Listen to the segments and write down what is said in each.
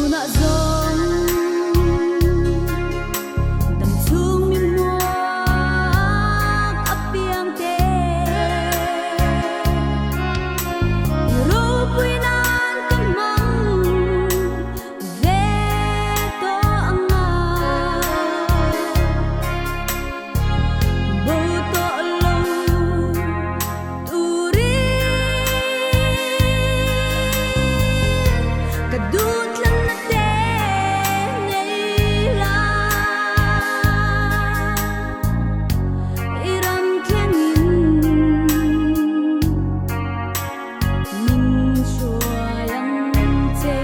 Tunah zawng dam chhung mi hmuak apiang te i ropui nan ka hmang ve tawh ang a. Bo tawh lo turin ka duhthlanna te nei la. I ram thlengin min hruai ang che.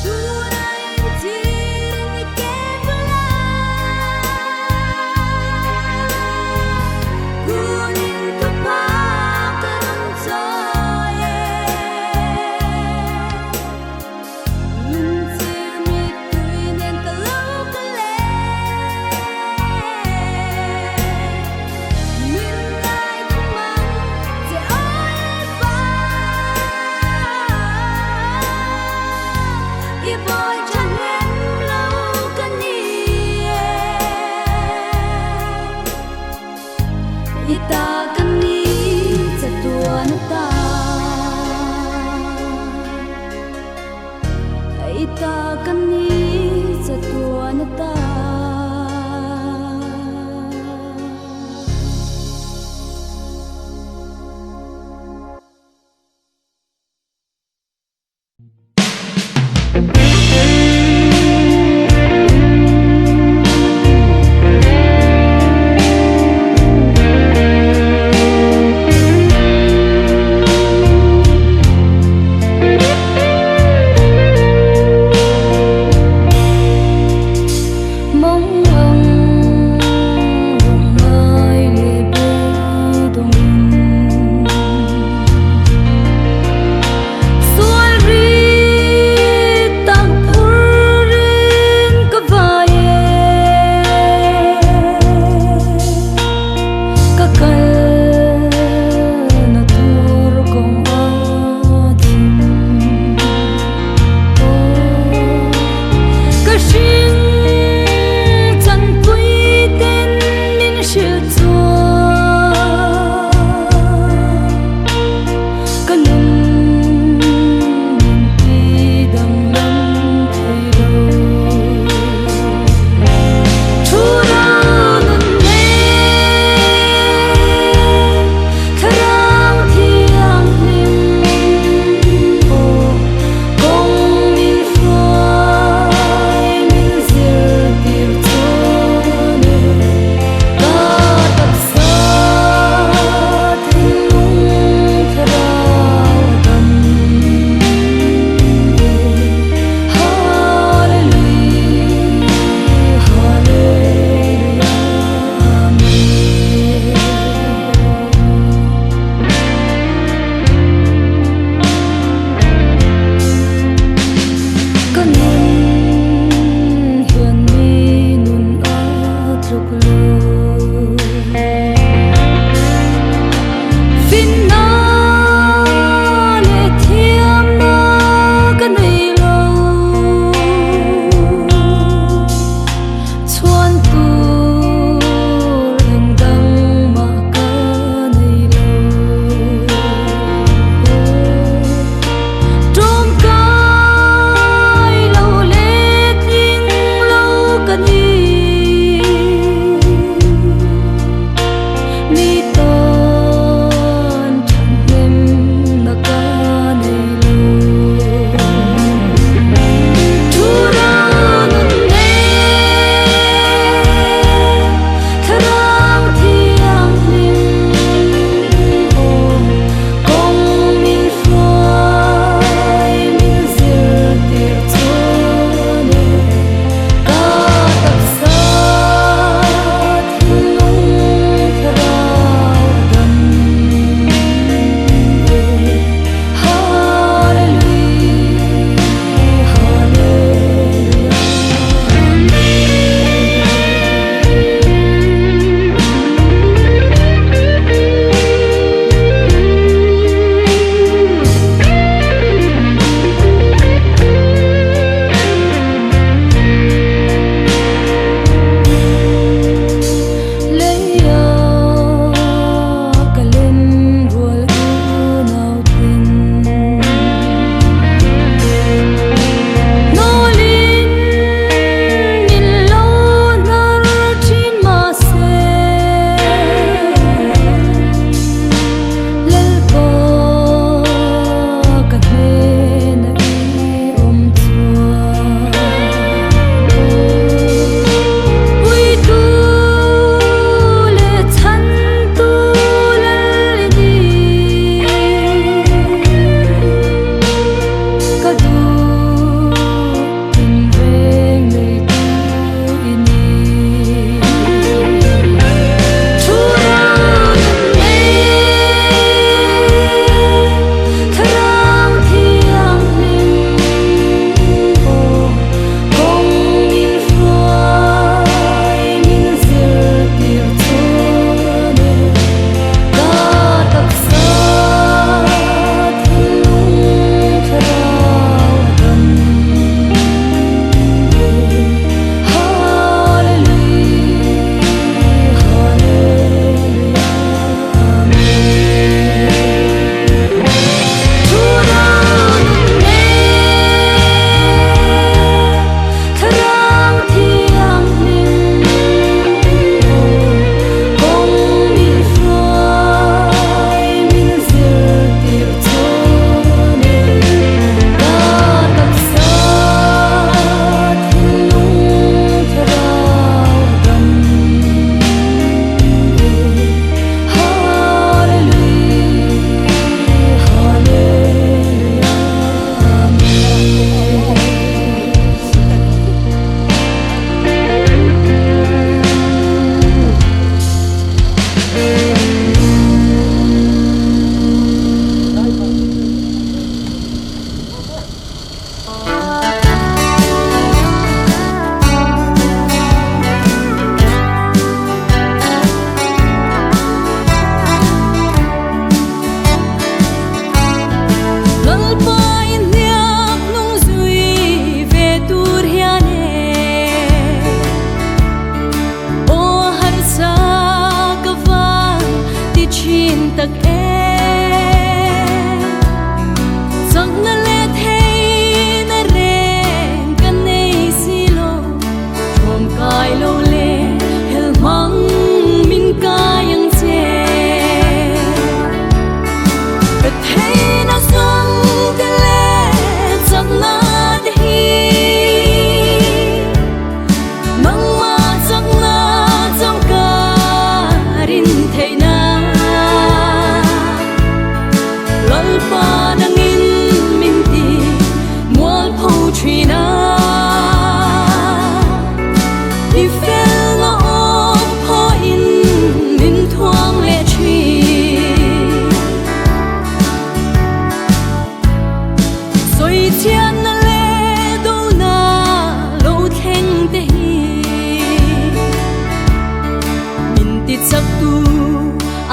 Tuna inchhirin i ke bula kunin thupa ka rawn chawi e. Lungchir mittui nen ka lo kal e. Min ngaithla mang che Lalpa. I bawi thahnem lo ka ni e. I ta ka ni chatuan ta. I ta ka ni chatuan ta.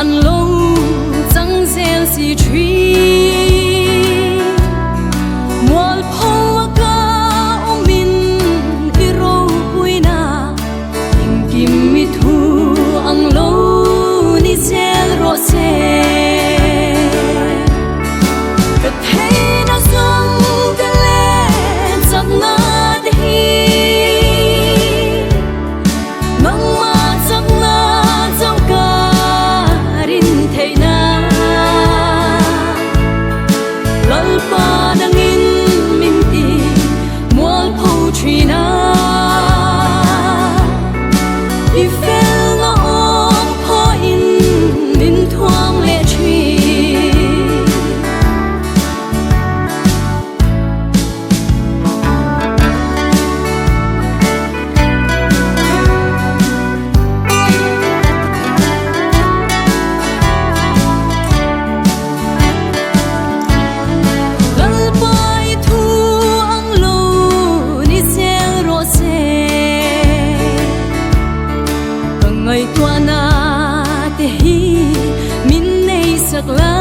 An lo chang zel si thin. Mualpho a ka awmin i ropuina engkim i thu ang lo ni zel rawh se. Ka theihna zawng te leh chakna te hi Nangmah chakna chauh ka rin theihna. Lalpa dangin min ti mualpho thin a, i felna awm pawhin min thuam leh thin. Lalpa i thu ang lo ni zel rawh se. Ka ngaihtuahna te hi min nei sak la.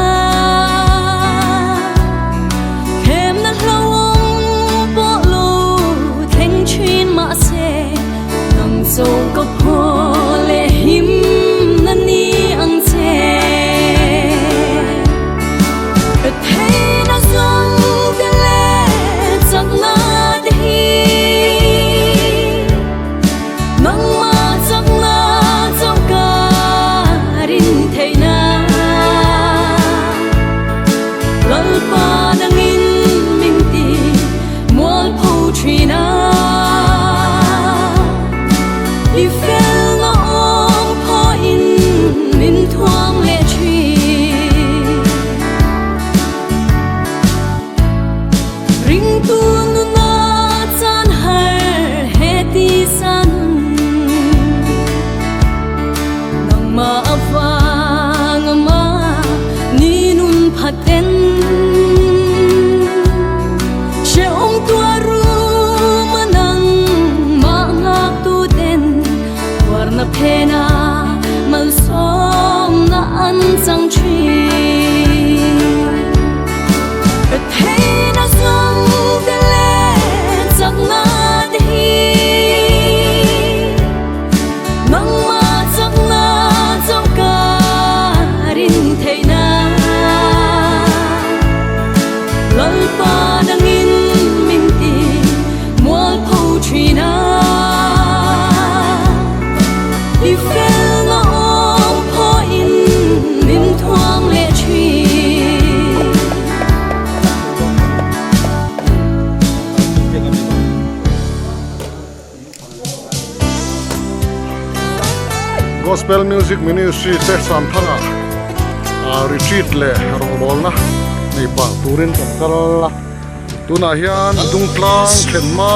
Thlemna hlauhawm pawh lo thleng thin mahse nang cho ka phaw leh him na ni ang che. Ka theihna zawng te leh chakna te hi nangmah chakna chauh ka rin theihna. Lalpa dangin min ti mualpho thin a, i felna awm pawhin min thuam leh thin. Ringtu nuna chan har he ti san nangmah avang ama ni nun phaten hrehawm tuar rum a nangmah nghak tu ten tuarna phena malsawmna an chang thin. Ka theihna zawng te leh chakna te hi nangmah chakna chauh ka rin theihna. Lalpa dangin min ti mualpho thin a, i felna awm pawhin min thuam leh thin. Gospel Music Ministry te Samthanga retreat leh rawngbawlna nei pah turin kan kal a. Tunah hian Dungtlang thlenhma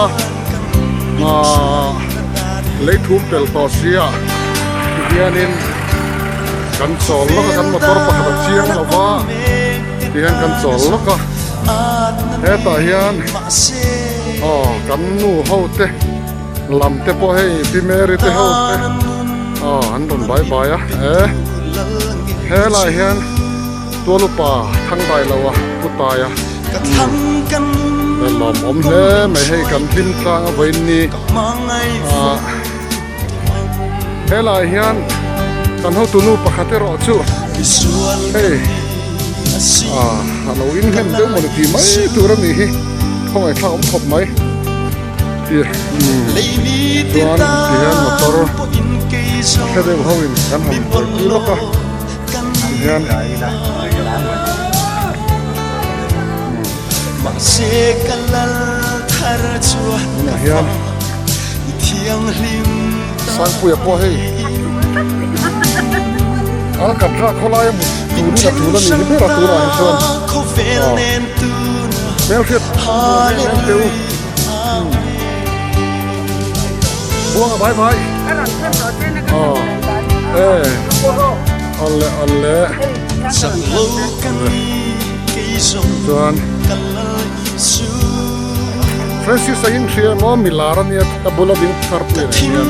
lei thum pel tawh sia tihianin kan chawl lawk a kan motor pakhat a chiang lo va tihian kan chawl lawk a hetah hian aw kan nu ho te lam te pawh hei Pi Mary te ho te aw an rawn bai bai a e helaiah hian. Tualupa Thangdai lo a pu tai a umm lawmawm hle mai hei kan hlim tlang a vawiin ni ah helaiah hian kan hotu nu pakhat erawh chu hei ah a lo inhnem deuh mawni tih mai tur a nih hi khawngaih thlak awm khawp mai ti umm chuan tihian motor a hre deuh ho in kan han buaipui lawk a. Tihian tunah hian Sangpuia pawh hei Alcatra khawlaia mut turin a tul a nih hi ber a tunah hi chuan aw hmelhriat nuam em em teh u Buanga bye bye aw e awle awle chuan Francis a inhria emaw milar ania a bula ding thar pui reng hian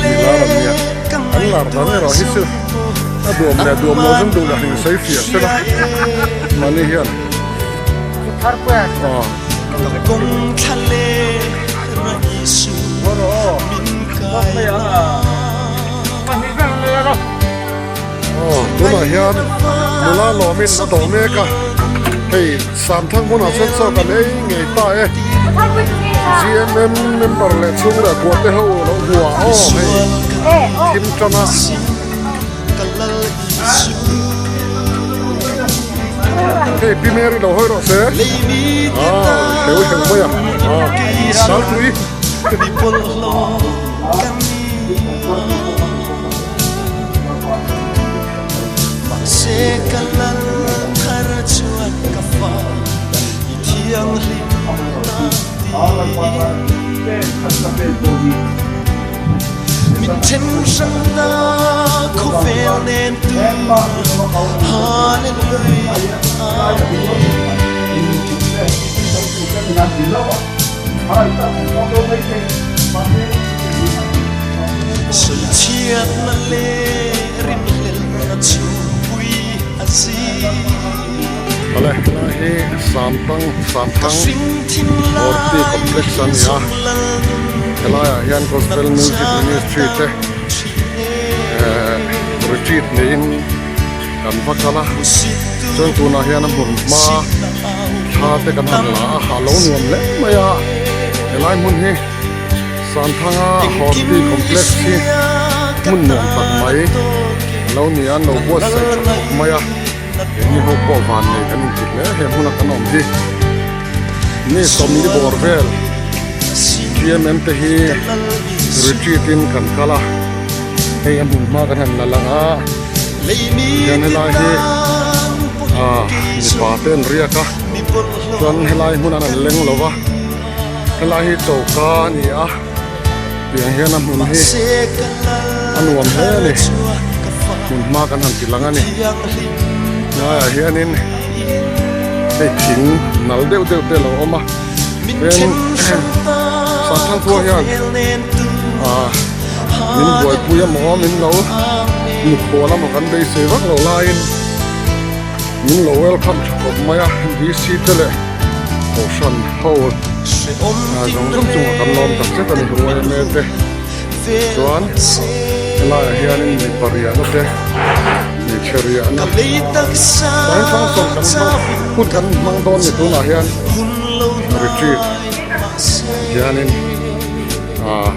milar ania an lar dang erawh hi chu. A duam leh duam lo zawng duh leh han insawi fiah sela mahni hian aw. Aw tunah hian nula lawmin a dawh mek a hei Samthang hmunah chuan chaw kan ei ngei ta e GMM member leh chhung leh kua te ho lo hua aw hei thim tan a. Hei Pi Mary lo hawi rawh se ah hleu hleu mai a ah Saltui. Awle helai hi Samtang Samthang Horti Complex a ni a helaiah hian Gospel Music Ministry te ehh retreat neiin kan va kal a chuan tunah hian a hmun hma thla te kan han la a ha lo nuam hle mai a helai hmun hi Santhanga Horti Complex hi hmun nuam tak mai a lo ni a an lo buatsaih tha khawp mai a keini ho pawh van nei kan inti hle he hmuna kan awm hi ni sawmli bawr vel T_M_M te hi retreat in kan kal a hei a hmun hma kan han la lang a hian helai hi ah mipa te an riak a chuan helai hmunah an leng lo va. Helai hi choka a ni a tiang hian a hmun hi a nuam hle a ni hmun hma kan han ti lang a ni helaiah hianin hei thing nal deuh deuh te a lo awm a tin Sangthangkhua hian ah min buaipui emaw min lo mikhual emaw kan beisei vak loh laiin min lo welcome tha khawp mai a D_C te leh. Kohhran ho zawng zawng chungah kan lawm tak zet a ni yma te chuan helaiah hianin mipa riahna te hmeichhe riahna hrang hrang sawn kan hmang hun kan hmang dawn ni tunah hian retreat hianin ah.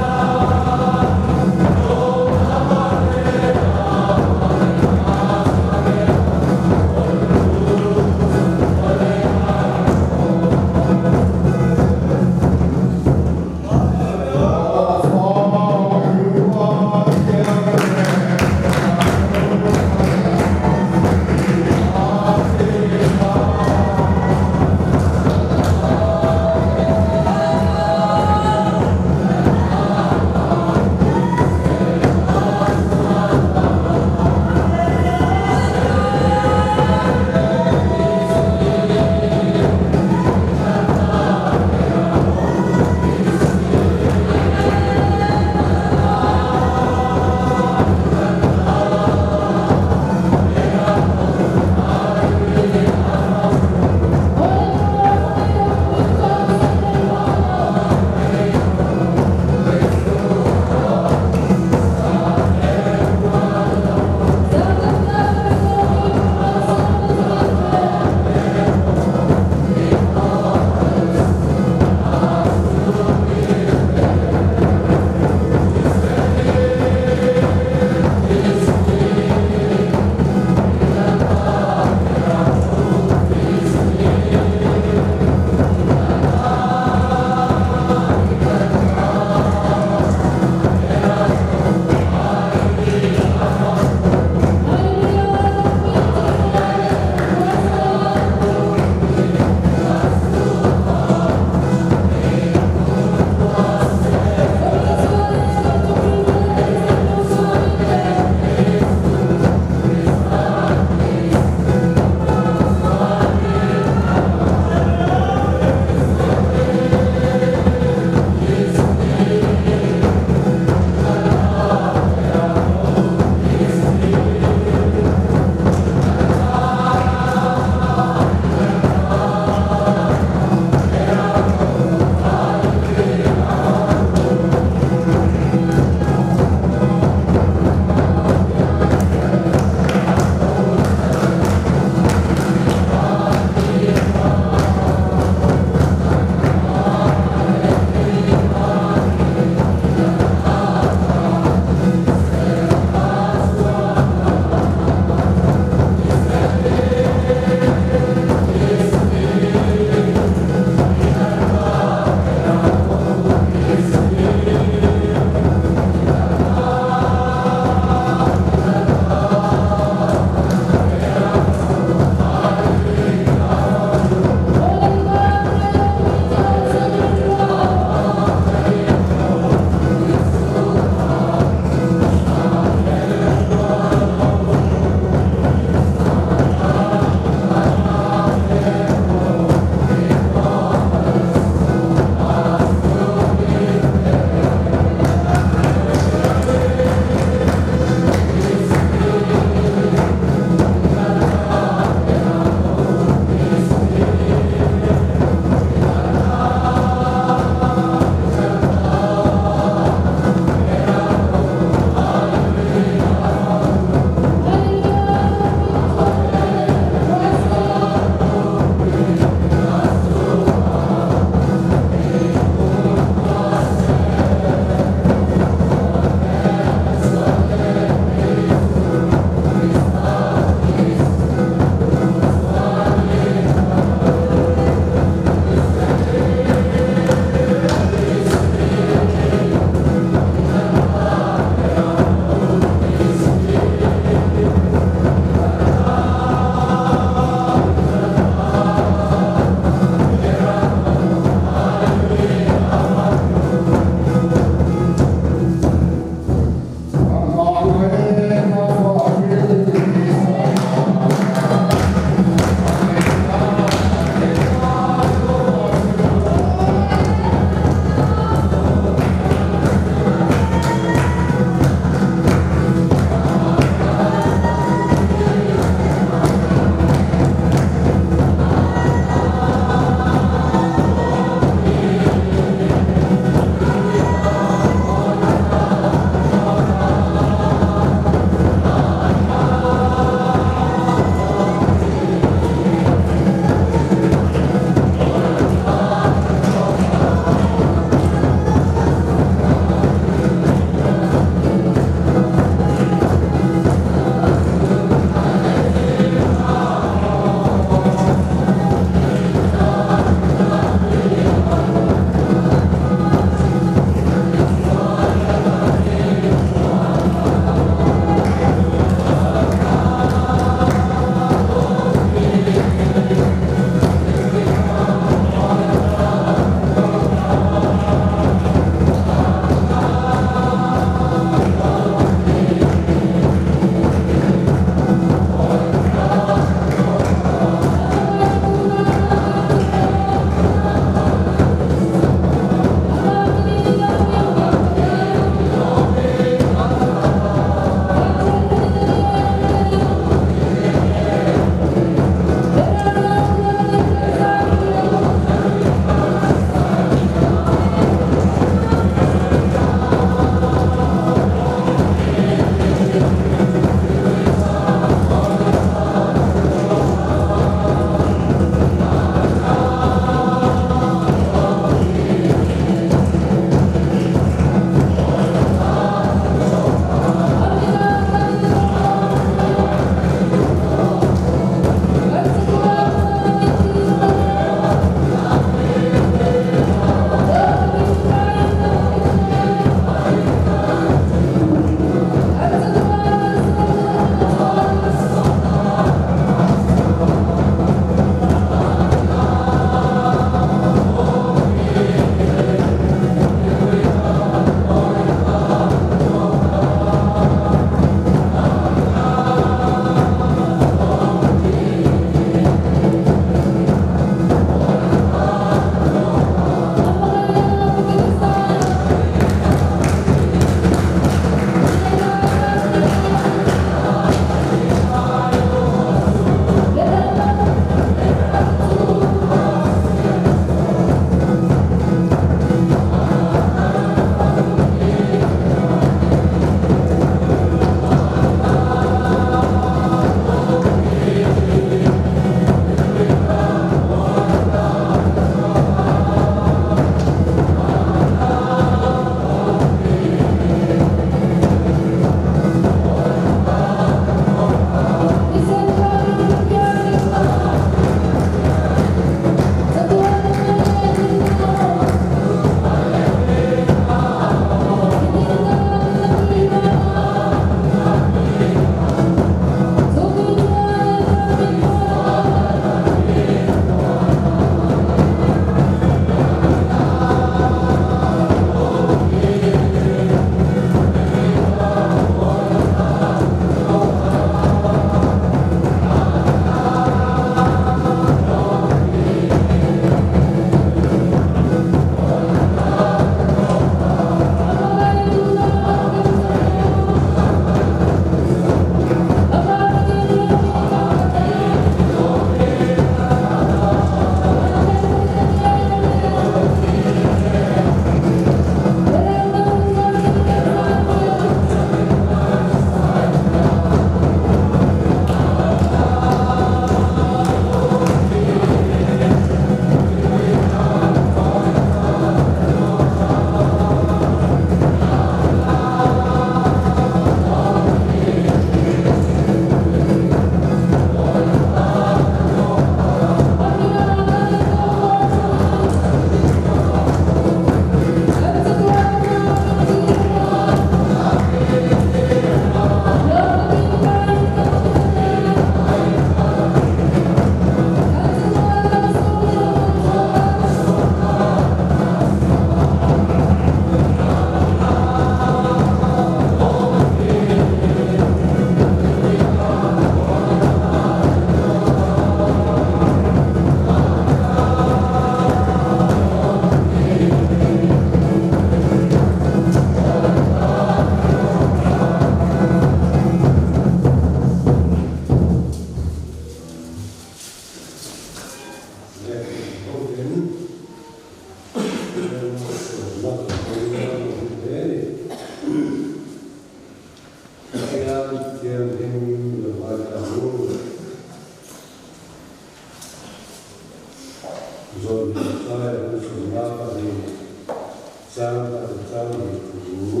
U.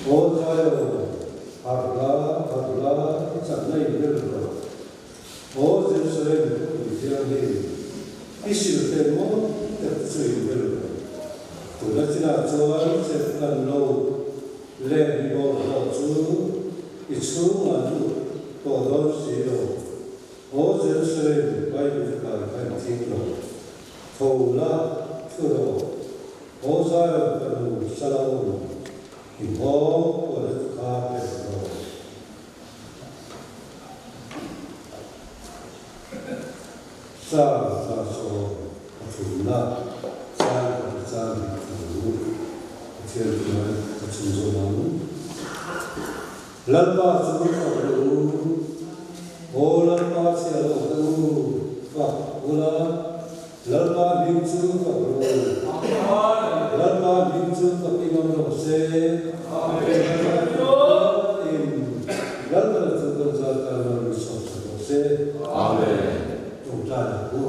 Aw Zion, harh la, harh la, i chakna in ber rawh. Aw Jerusalem, khawpui thianghlim, i silhfen mawi tak chu in ber rawh. Tuna chinah chuan chep kan lo leh mi bawlhhlawh chu i chhungah lut tawh dawn si lo. Aw Jerusalem, Bible kai kha in thing rawh. Tho la, thu rawh. Aw Zion fanu Shalom, i nghawng puan a kha pek rawh. Sang 133 chang pakhat chang hnih thu Pathian chuan a chhunzawm ang. Lalpa chu fak rawh u, Aw Lalpa chhiah rawh ka u, fak ula, Lalpa hming chu fak rawh u. Lalpa hming chu fakin awm rawh se. Amen. Lalpa chu kan zal tan mal min sawm sak rawh se. Tawngtai ang u.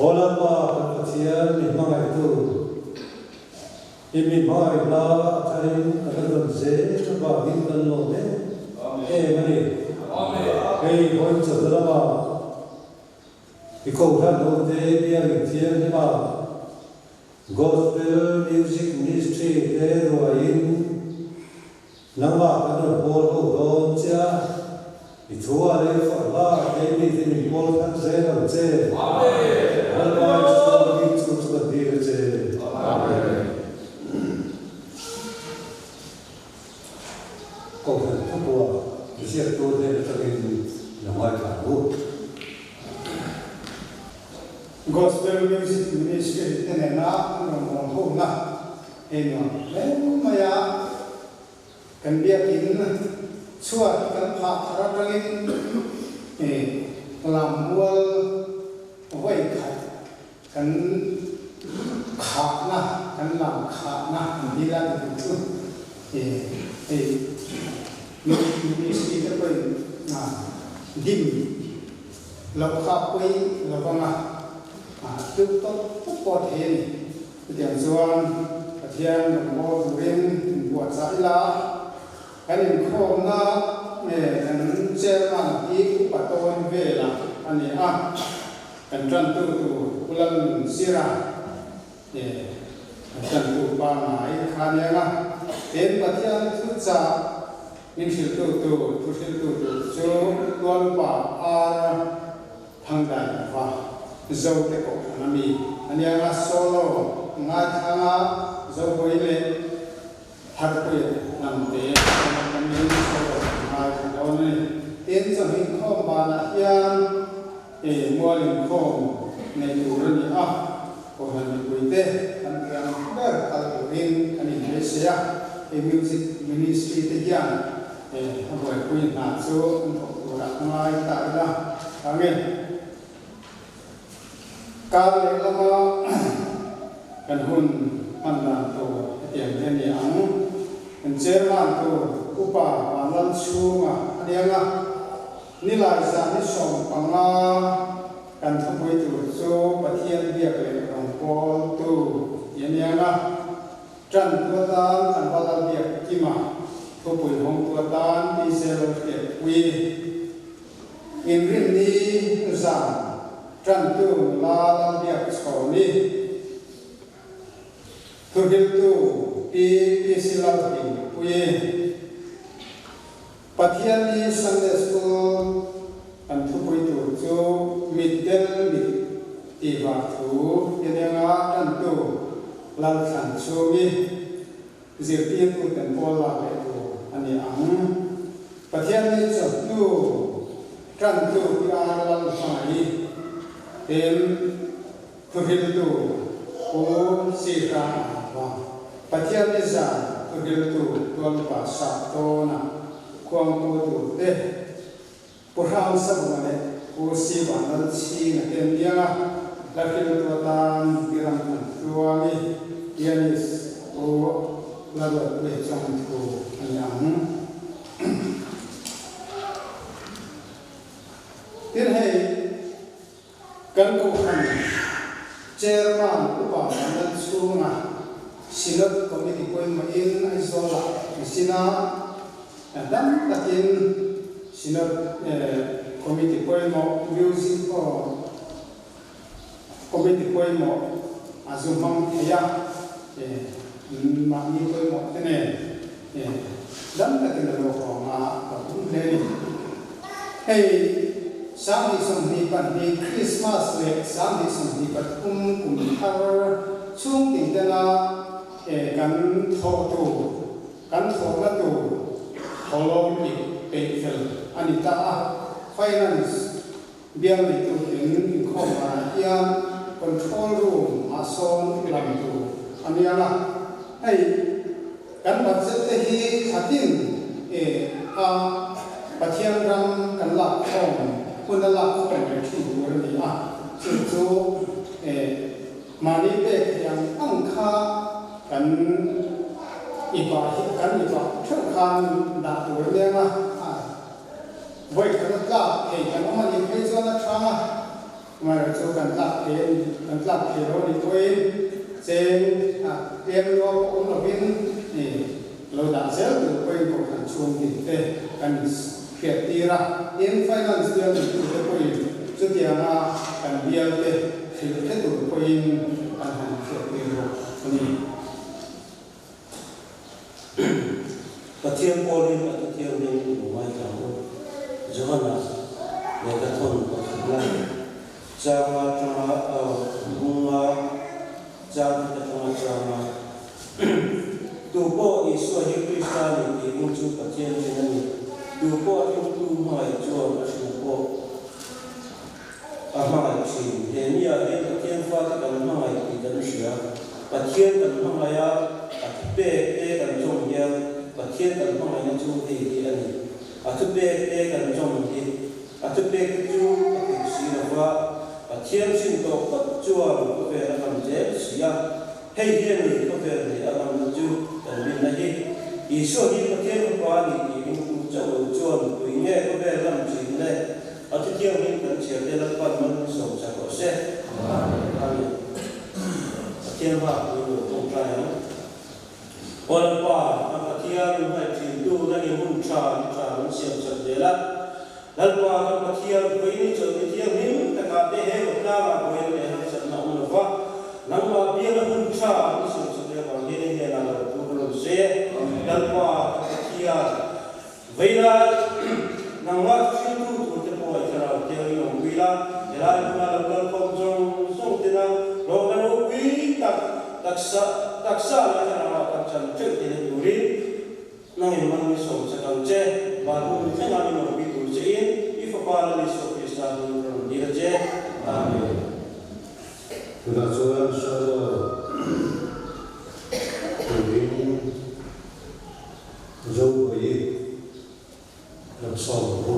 Aw Lalpa kan Pathian mi hmangaihtu, i mi hmangaih hla a tharin a la dawn zel avangin kan lawm em em a ni. Hei vawiin chawhnu lamah I kohhran ho te biakin thianghlim a, Gospel Music Ministry te ruaiin nangmah kan rawn pawl ho dawn che a, i thu a lei fak hla keimi te min pawl thar zel ang che. Lalpa Isua hming chu chu ka dil a che. Kohhran thupua ziaktu hnen atangin lo ngaithla ang u. Gospel Music Ministry te nena an rawn rawn hona hei nuam hle mai a, kan biakin chhuat kan phah thar atangin lammual vawi khat Kan khahna, kan lam khahna an ni la ti chu hei ministry te pawhin dim loh kha pawi lo vanga tluk tawp tawp pawh thei a ni. Chutiang chuan Pathian rawngbâwl turin inbuatchah ila, kan inkhawmna nge kan chairman hi upa tawn vela a ni a. Kan tantu tur Pu Lalnunzira eh kan tantu pangngai kha nia nga, ten Pathian thuchah min hrilhtu tur, thu hrilhtu tur chu Tualpa Ar Thangdai va Zote Kohhran a mi a nia nga, solo ngaithanga Zohawi leh Harpuia hnamte atangin solo ngaithla dawn a ni. Tin, chawhming khawm banah hian Hei mual inkhawm nei tur a ni a, Kohhran mipuite kan thiam ber kal turin kan inbeisei a, hei Music Ministry te hian a buaipui hna chu an thawk turah ngai ta ila. Amen. Kar leh lama kan hun hman dan tur hetiang hi a ni ang. Kan Chairman tur Upa Vanlalchhunga a niang a. Nilai zan ni 15 kan thupui tur chu Pathian biak leh rawngbawltu tih a niang a, ṭantu atan kan va la biak kim a, thupui hawngtu atan Israel hriatpui inrinni zan ṭantu nula lal biak chhawni thuhriltu Pi PC Lalhlimpuii. Pathian hi Sunday School kan thupui tur chu mit del mit tih vang thu inenga tantu Lalthlan chhungi zirtirtu ten pawl lak leh tur a ni ang. Pathian hi chawhnu tantu hi ar Lalhmangaih ten Thuhriltu Pu Sihra Ahva, Pathian ni zan thuhriltu Tualpa Sap Tawna khuangpu turte, Pu Hrang Savunga leh Pu Siva Lalchhinga te an biang a, hla hriltu atan Biram Thantluangi, pianist Pu Laruatpuia Chawngthu a ni ang. Tin hei. Kan Kohhran Chairman Upa Vanlal chhunga Synod Committee pawimawhin Aizawlah an sin a, dam takin Synod Committee pawimawh Music Committee pawimawh a zu hmang thei a, mahni pawimawh te nen dam takin a lo hawng a, ka pum hle a ni. Hei 2022 Krismas leh 2023 kum thar chhung tin tena kan thawh tur, kan thawhna tur thawhlawm ip peih fel a ni ta a, Finance Bial neitu in inkhawm danah hian control room ah sawn lam tur a nia la. Hei kan budget te hi thla tin e a Pathian ram kan lak khawm hun a lak khawm ve thin tur a ni a, chu chu e mahni pek thei ang ang kha kan ipa hi kan ipa theuh khan dah tur a nia la. Vawi khat a tlak thei kan awm a nih phei chuan a tha a, amaherawhchu chu kan tlak thei a ni, kan tlak thei lo a nih pawhin cheng a tlem lua pawh awm lovin i lo dah zel tur pawhin kohhran chhung din te kan inhriat tir a, tin finance bial neitute pawhin chutianga kan bial te hrilh hre tur pawhin kan han hriat tir bawk a ni. Pathian pawlin a thuthianghlim i lo ngaithla ang u. Johana lehkha thawn pakhatna changa tanga bunga chang khat atanga changa Tu pawh Isua hi Krista a ni tih ring chu Pathian rin a ni. Tu pawh a ringtu hmangaih chuan a hrin pawh A hmangaih thin. He nia hian Pathian fate kan hmangaih tih kan hria. Pathian kan hmangaih a, a thupek te kan zawm hian Pathian kan hmangaihna chu hei hi a ni. A thupek te kan zawm hi, a thupek te chu a kut si lo va, Pathian hrin tawh phawt chuan khawvel a ngam zel si a. Hei hi a ni khawvel leh a ngamna chu kan rinna hi. Isua hi Pathian Fapa a ni tih ringtu chauh lo chuan pui nge khawvel lam thin le? A thi thianghlim kan chhiar te Lalpan man min sawm chak rawh se. Amen. Pathian hma pui lo tawngtai ang. Aw Lalpa, kan Pathian min hnaih thintu nangin hun tha ni tha min siam chak zel a. Lalpa, kan Pathian, vawiin i chawlhni thianghlim takah te he khawtlangah vawiin leh harsatna awm lo va, nangmah biala hun tha min siam chak leh avang hian i hnenah lo thu ka rawn sawi e. Lalpa, kan Pathian, Vawiinah nangmah thu hriltu turte pawh i thlarau thiangin awm pui la, helai hmuna lo kal khawm zawng zawng tena hlawkna ropui tak taksa taksa leh thlarauah kan chan teuh theihna turin nangin man mi sawm chak ang che, van hun thlengah min awm pui tur chein i Fapa Lal Isua Krista hming ka rawn dil a che. Amen. Tunah chuan Shalom turin Zobawi lam sawm ang u.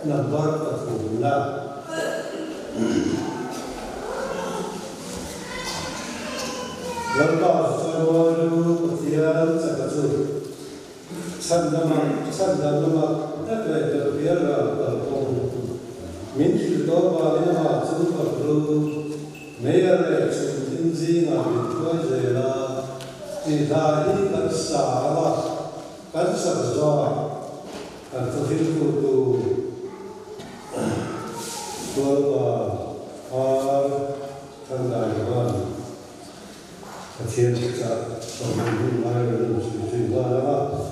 Number pathumna. Lalpa chawimawi lu Pathian chaka chu chhandama chhandamna mak tak leh belhbial ral kalkawng min hrilh tawh vangin amah chu fak lu Meier leh chhun thim zingah min hruai zel a, tih hla hi kan sa ang a, kan sak zawh kan thuhriltu tur Tualpa Ar Thandai Van Pathian thuchah sawmhnih hun lai rawn in chhui zui nghal ang a.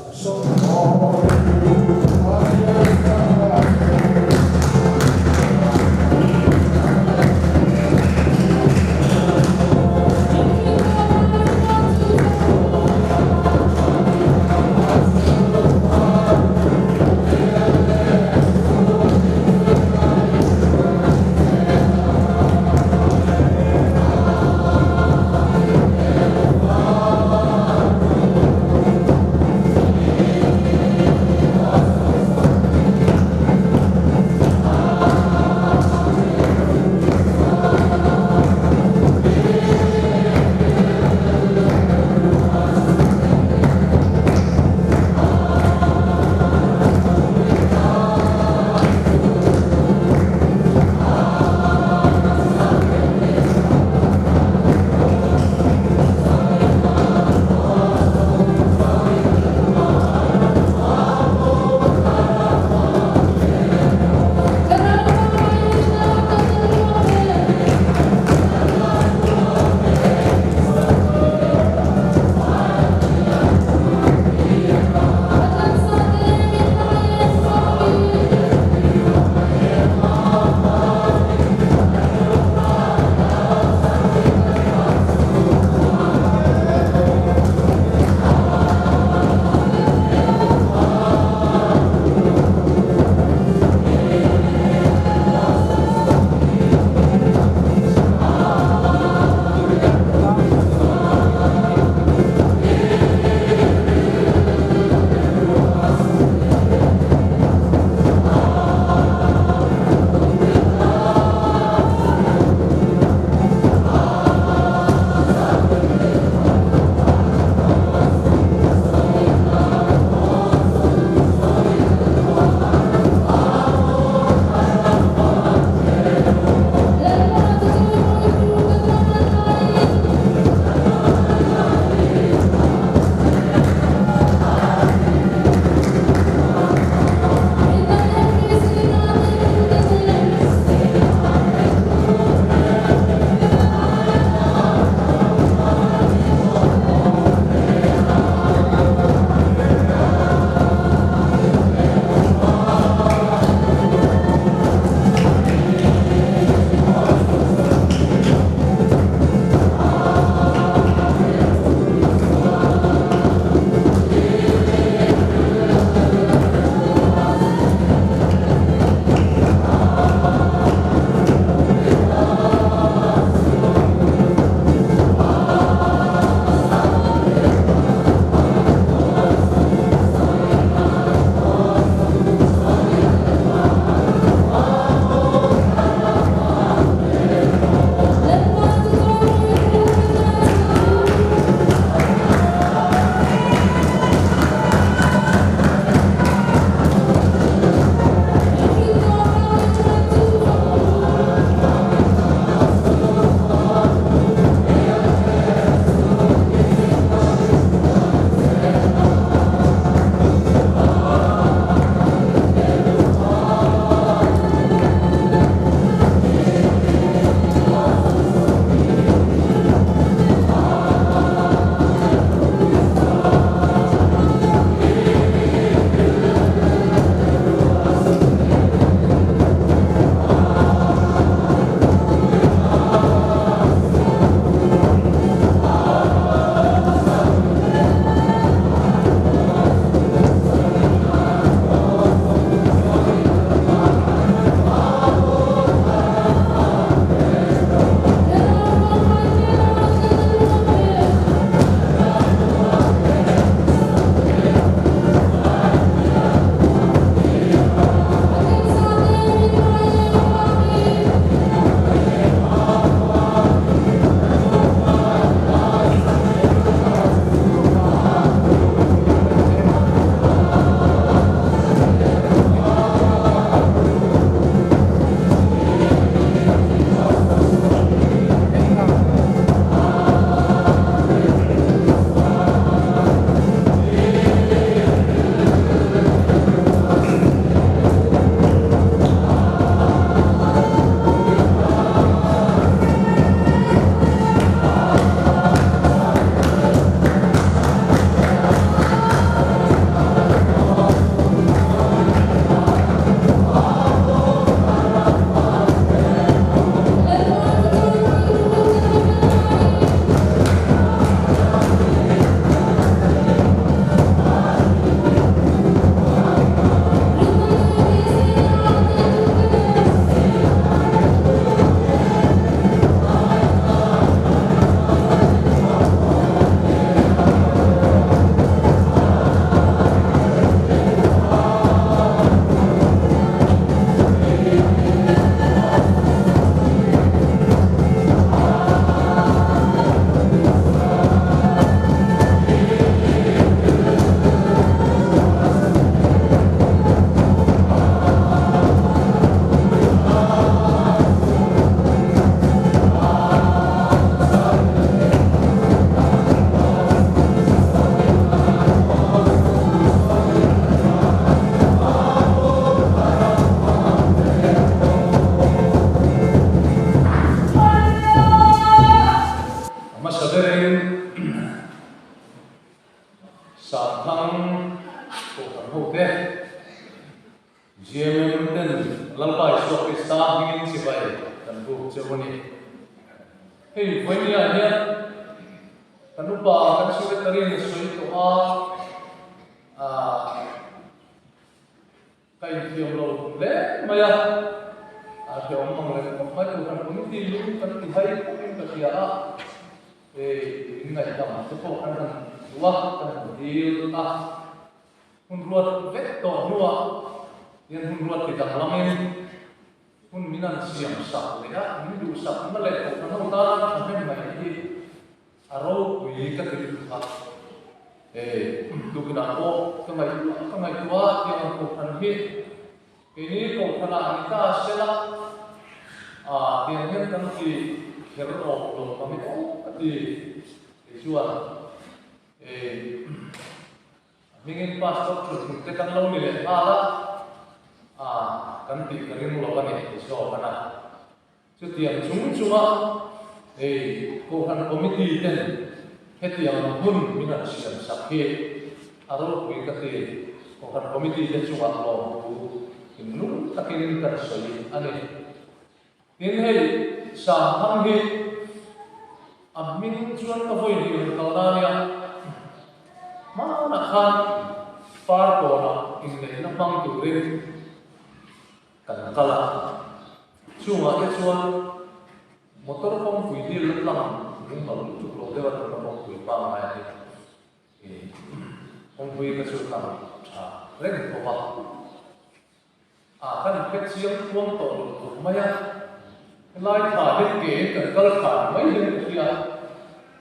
GMM ten Lalpa Isua Krista hmingin chibai kan buk cheu a ni. Hei vawinia hian kan upa kan secretary in a sawi tawh a, aah ka inthiam lo hle mai a, a hreawm ang leh khawp mai tur kan committee lu kan ti hai khawpin ka hria a, hei min ngaihdam te pawh kan han duh a, kan han dil a. Hun ruat vek tawh hnuah hian hun ruat ti danglamin hun min an siam sak leh a, min duhsak na leh kohhran ho tana thahnem mai hi a ropui ka ti lutuk a. E, tukinah pawh ka ngaihtuah ka ngaihtuah a, tiang ang kohhran hi keini kohhranah ni ta sela a, tiang hian kan ti kher awk lo mang i aw ka ti kei chuan e. Hmingin pastor thuthlung te kan lo ni leh nghal a, a kan tih ka ring lo a ni ti zawk a na. Chutiang chung chunga hei Kohhran Committee ten hetiang hun min han siam sak hi a ropui ka ti. Kohhran Committee te chungah lawmthu thinlung takin kan sawi a ni. Tin hei Sanghang hi a hming chuan ka vawi hnih rawn kal na nia, hmanah khan Farkawnah inneihna hmang turin kan kal a, chungah te chuan motor kawngpui dil la tlang lungmal lutuk lo deuh a tuna kawngpui pangngai a ni. Kawngpui ka chu tlang tha reng khawp a. A kan inphet chiang khuang tawh lo tur mai a, helai thla hian ke in kan kal thla ni mai hian ka hria.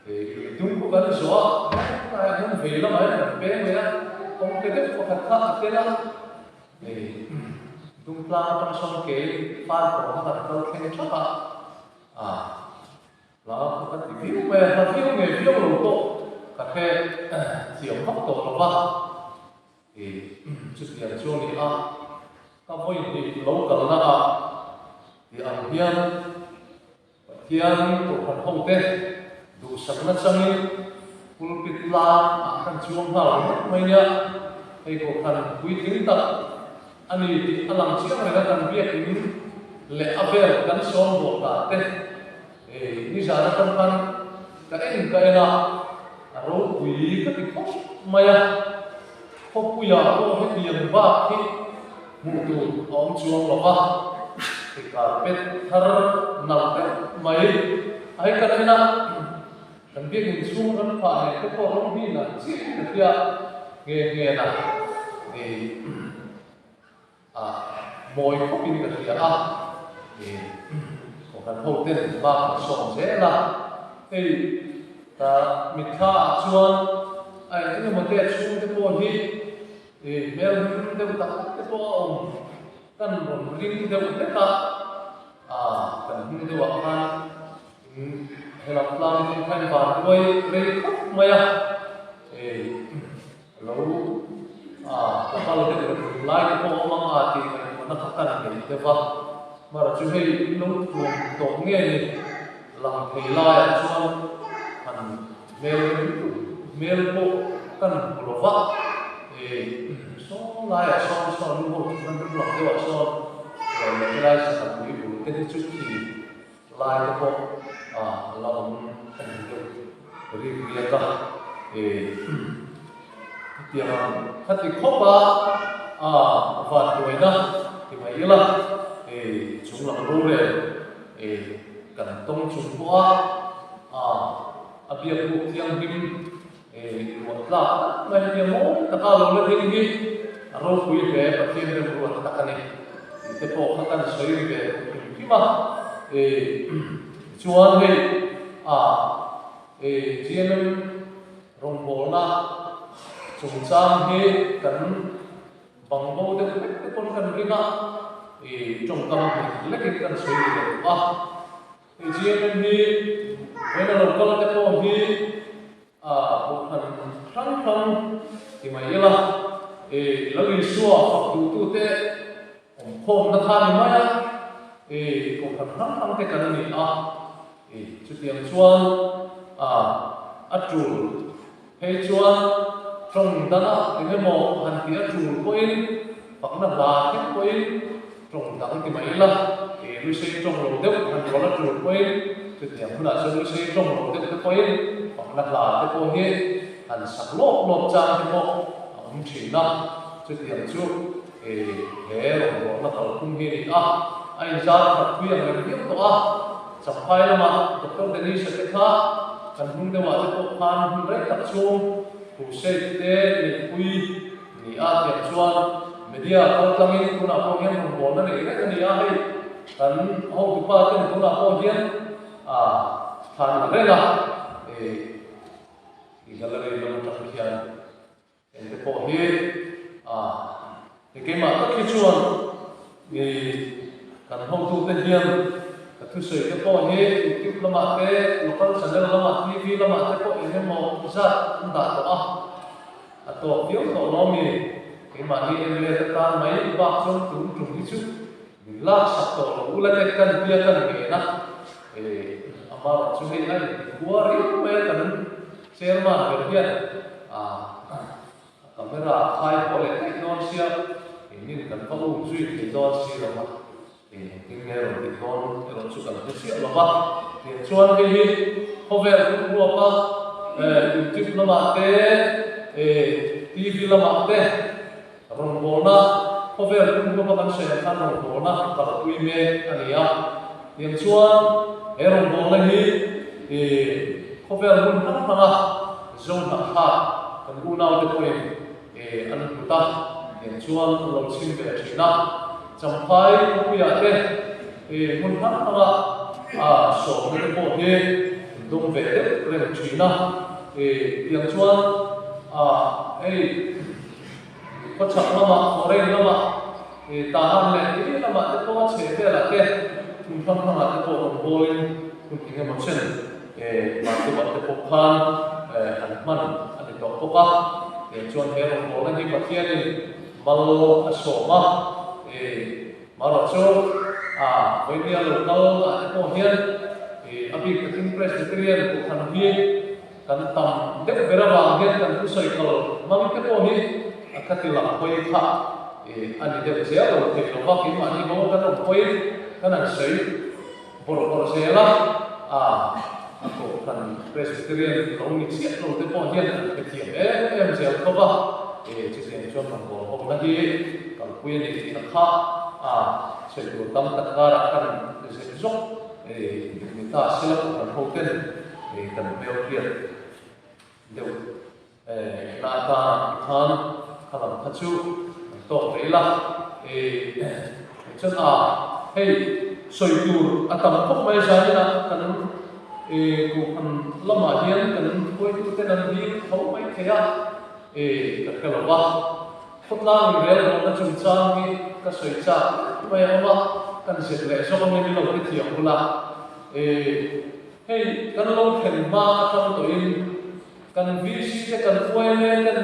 He lui tum pawh kan zawh a, helaiah hian vei lamah hian kan peng leh a, kawngte deuh pakhat kha a tel a, hei dungtlang atang sawn ke in far kawng kha kan kal thleng thap a, a hla kha ka ti viau mai a, hla viau nge viau lo pawh ka hre thiam vak tawh lo va. I chutiang chu a ni a, ka vawi hnih lo kalna ah ti ang hian Pathian Kohhran hote duhsakna changin pulpit lang ah khan chuang nghal ringawt mai nia, hei Kohhran puitling tak a ni tih a lang chiang reng a, kan biakin leh a vel kan sawm bawh ta te hei nizan atang khan ka en ka en a, a ropui ka ti khawp mai a. Khawpuiah pawh hetiang bak hi hmuh tur a awm chuang lo va, hei carpet thar nalh deuh mai a hei kan en a, kan biakin chhung ram phah nen te pawh rawng hi nalh chiah in ka hria nghe nghe na hei a mawi khawp in ka hria a, hei kohhran ho ten bak an sawm zel a, hei ka mitthla ah chuan a eng emaw te chhung te pawh hi hmel hlim deuh tak tak te pawh a awm kan rawn ring deuh hlek a, kan hming deuh ah khan helam tlang te khan van duai rei khawp mai a, hei. Lo a, ka kal deuh reng reng lai te pawh awm ang a tih ngaihtuahna kha ka nei deuh va. Mara chu hei in lo thuam tawh nge ni lang thei laiah chuan han hmel hmel pawh kan hmu lo va. E saw laiah sawn sawn lu ho chu kan ring lang deuhah sawn lo leh helai sangha pui bul te hi chu khi lai te pawh a la awm a ni deuh rik riak a, e hetiang ang khati khawp a a van hnuaina ti mai ila e chung lam rorel e kan tawng chung pawh a a a biak buk thianghlim e luah tlak tak mai hetiang mawi taka lo la ding hi a ropui hle Pathian remruat tak a ni tih te pawh kha kan sawi ri ve hrim hrim a e chuan hei a e GMM rawngbawlna chungchang hi kan bangbo deuh hlek te pawn kan ring a e tawngkam hnih hlekin kan sawi ri ve duh a. GMM hi vawiina lo kal te pawh hi kohhran hrang hrang ti mai ila, Lal Isua fak duhtute awmkhawmna kha ni mai a, kohhran hrang hrang te kan ni a, chutiang chuan a tul phei chuan tawng dangah eng emaw han tih a tul pawhin. Fakna hla thleng pawhin tawng dang ti mai ila, e Lusei tawng lo deuh han rawn a tul pawhin chutiang hunah chuan Lusei tawng lo deuh te pawhin fakna hla te pawh hi han sak lawp lawp chang te pawh a awm thin a, chutiang chu e he rawngbawlna kalphung hi a ni a, a inzar khat pui ang reng viau tawh a, Champhai lamah Doctor Denise-a te kha kan hnung deuhah te pawh khan hun rei tak chhung Crusade te neihpui Ni a tiang chuan media kal tlangin tunah pawh hian rawngbawlna nei reng a ni a, hei kan hotupa ten tunah pawh hian a thlan la reng a, i gallery lam atang khian engte pawh hi a hei keimah tak hi chuan i kan hotute hian ka thusawi te pawh hi youtube lamah te local channel lamah tv lamah te pawh eng emaw zat an dah tawh a. A tawk viau tawh lo mi? Keimahni en let atan mai bak chuan tun tum hi chu min lak sak tawh lo ula te kan bia kan ngen a, e amarawh chu hei a inti khua riau mai a kan chairman ber hian a camera a khai haw leh daih dawn sia engin kan va um zui thei dawn si lo a, engtin nge rawn tih dawn erawh chu kan hre chiah lo va, tiang chuan hei hi khawvel hun ruapa youtube lamah te tv lamah te rawngbawlna khawvel hun ruapa kan sawi ang khan rawngbawlna kalpui mek a ni a, tiang chuan he rawngbawlna hi khawvel hun hrang hranga zo hnah thlak kan unaute pawhin an hlut a, tiang chuan an lo chhim ve thin a. Champhai khawpuiah te hmun hrang hranga sawmna te pawh hi an dawng ve deuh reng thin a, tiang chuan hei khawchhak lamah, foreign lamah, Tahan leh ih lamah te pawh a chheh velah te hmun hrang hrangah te pawh rawn bawlin hun engemaw chen Martuah te pawh khan an hman a ni tawh bawk a, tiang chuan he rawngbawlna hi Pathianin Mal a sawm a, i marawh chu a vawinia lo kal ah te pawh hian i a bik takin Presbyterian kohhran hi kan tam deuh ber avang hian kan thusawi kal hmang te pawh hi a khati lang hawi kha i a ni deuh zel lo thei lo va, keimahni ho kan awm pawhin kan han sawi bawrh bawrh zel a, a a kohhran Presbyterian lo ni chiah lo te pawh hian an hrethiam em em zel tho va, e chutiang chuan rawngbâwl hawkna hi kalpui a ni tih a kha a, sawi tur tam tak karah kan zep zawk e ni ta sela kohhran ho ten e kan hmel hriat deuh e na atana tikhan kha lam kha chu an tawk rih la e chuan a hei sawi tur a tam khawp mai zanin a kan e kohhran lamah hian kan hruaitu ten an dil tho mai thei a e ka hre lo va khawtlang in rel rawhna chungchang hi ka sawi chak mai a awm a kan zep leh zawk ang em i lo hrethiam bula e hei kan lo thlen hma atang tawhin Kan VC te kan YMA ten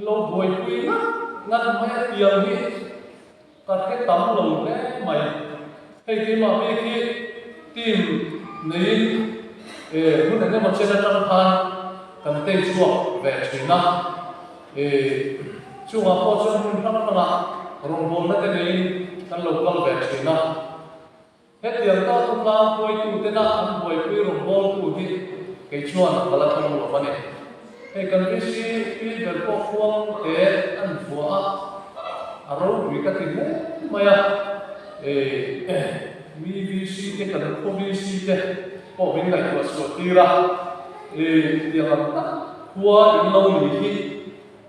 lo buaipui ngat ngat mai a tiang hi ka hre tam lo hle mai. Hei keimah bik hi team neiin e hun eng emaw chen atang khan kan tei chhuak ve thin a. E chungah pawh chuan hmun hrang hrangah rawngbawlna te neiin kan lo kal ve thin a. Hetiang ta khawtlang hruaitutena an buaipui rawngbawltu hi kei chuan ka la tawng lo a ni. Hei kan VC pi ber pawh khuang te an vuah a, a ropui ka ti hle mai a. Mi VC te kan khaw VC te pawh min ngaihtuah chhuah tir a, tiang ang tak khua in lo ni hi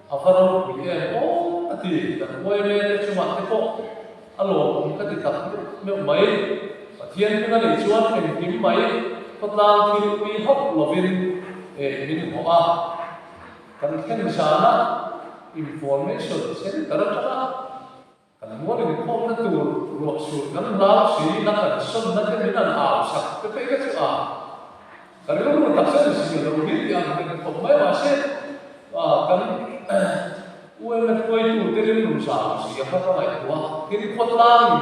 A va ropui em aw ka ti, kan YMA te chungah te pawh a lawmawm ka ti tak meuh meuh mai. Pathian hming a nih chuan engkim mai khawtlang thil ui hauh lovin min hawh a. Kan thlen zana information center atanga kan mual inkhawmna tur ruah sur kan hlau si na kan sawnna te min an au sak te phei kha chu a ka rilru taksa ni si lo hi tih ang reng khawp mai mahse kan UMF hruaitu te rilru zau zia kha ka ngaihtuah a, tin khawtlangin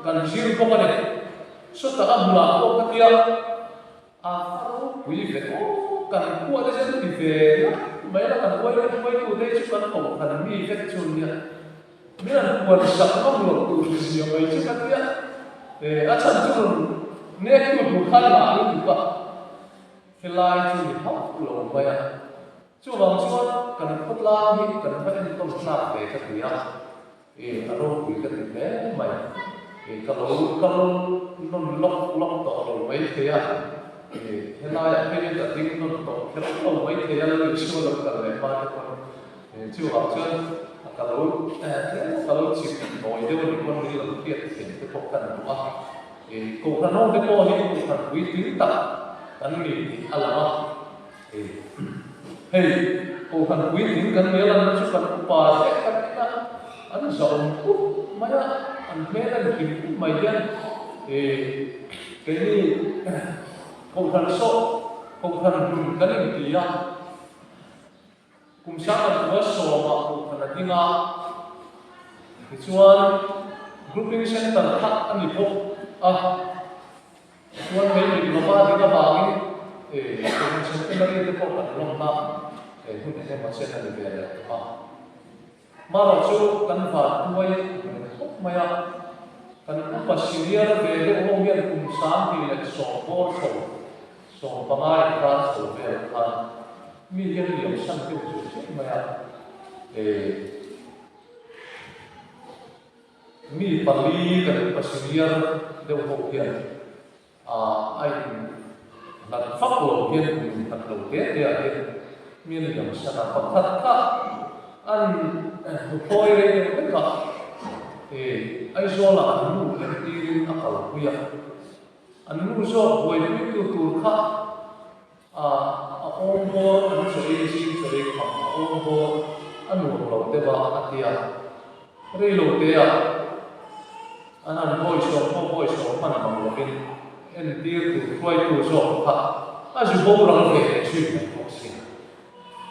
kan zir bawk a ni. Sawtah a hmunah pawh ka tia. A ropui ve aw, kan khua te chu ti ve ngat mai la, kan uai hruaitu te chu kan kohhran mi vek chu nia. Min an puan sak ngam loh tur zia mai chu ka tia. A chhan chu rawn nek tu tur khan ngah lutuk a, helai chu ni hauh lo mai a. Chuvang chuan kan khawtlang hi kan va enkawl tlak ve ka ti a, a ropui ka ti hle mai. Ka lo kal nawn lawk lawk tawh lo mai thei a, helaiah pheiin ka ding nawn tawh kher lo mai thei a, lo insual lo kal leh hma te pawn. Chuvang chuan ka lo tlem ka lo chip nawi deuh a ni pawn min lo hriat thiam te pawh ka duh a. Kohhran ho te pawh hi kohhran puitling tak kan ni tih a lang a. Hei kohhran puitling kan nia lanna chu kan upa te kan en a, an zahawm khup mai a, an hmel a inhlim khup mai hian keini kohhran sawh kohhran hlun kan inti a. Kum sang kan 10 ah kohhran a ding a, tichuan Grouping Centre kha a ni bawk a, chuan mei mit lova a ding avangin kohhran centenary te pawh kan lawmna hun eng emaw chen a ni ve leh tawh a. Marawh chu kan van tuai reng khawp mai a, kan upa senior ve deuh ho hian kum 2010 bawr chho, 15 inkar chho vel khan mi hian liam san deuh zut zut mai a, mi pali kan upa senior deuh ho hian A in hlat vak lo hian kum in hlat lo te te ah hian mi an liam san a, pakhat kha an hnuthlawi rei deuh vek a, Aizawl ah an nu lem tirin a kalpui a, an nu zawk buaipui tu tur kha a awm bawr an chaw ei zing chaw ei kham a awm bawr a nuam lo deuh a a ti a, rei lo te ah An han bawisawm pawh bawisawm hman mang lovin entir tur hruaitu zawk kha a zu boral ve leh zui mai bawk si.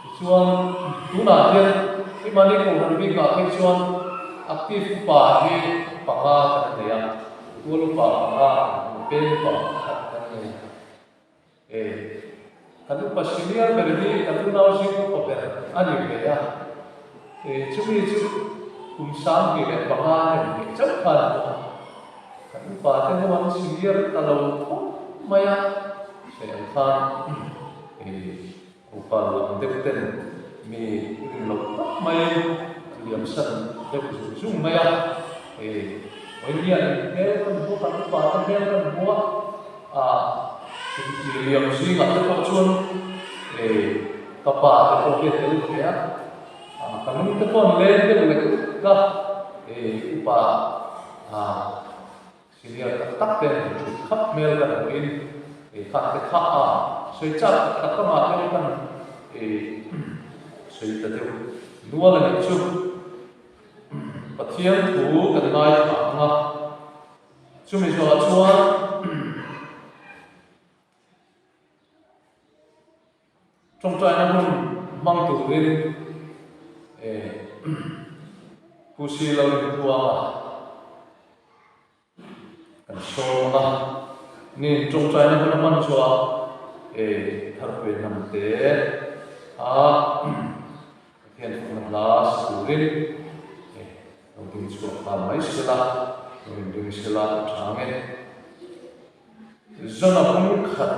Tichuan, tunah hian Himani Kohhran bikah phei chuan active upa hi panga kan nei a, tual upa panga kan hmu, peng upa pakhat kan nei a. E, kan upa senior ber hi kan unau zing upa ber a ni ve a, e, chumi chu kum 25 a ni leh chauh khan a awm a, kan upa te ho an senior ta lo khawp mai a, sawi ang khan e, upa lam deuh ten mi rin loh tak mai an liam san deuh zung zung mai a, e, Oinian hmel kan hmu a, kan upa te hmel kan hmu a. A liam zingah te pawh chuan ka pa te pawh hi a tel ve a, ka nung te pawh an leng deuh lek lek a, upa senior tak tak te an thut khap hmel kan hmuhin kha te kha a sawi chak tak tak amah deuh kan sawi ta deuh nual a nih chu. Pathian thu kan ngaithla ang a. Chumi zawhah chuan tawngtaina hun hmang turin Pu Silo Rinpuanga kan sawm a, nin tawngtaina hun a hman chuah Tharpuia hnamte a Pathian fakna hla sa turin Lo ding chhuak nghal mai sela, lo inring sela a tha ang e. Zona hung khat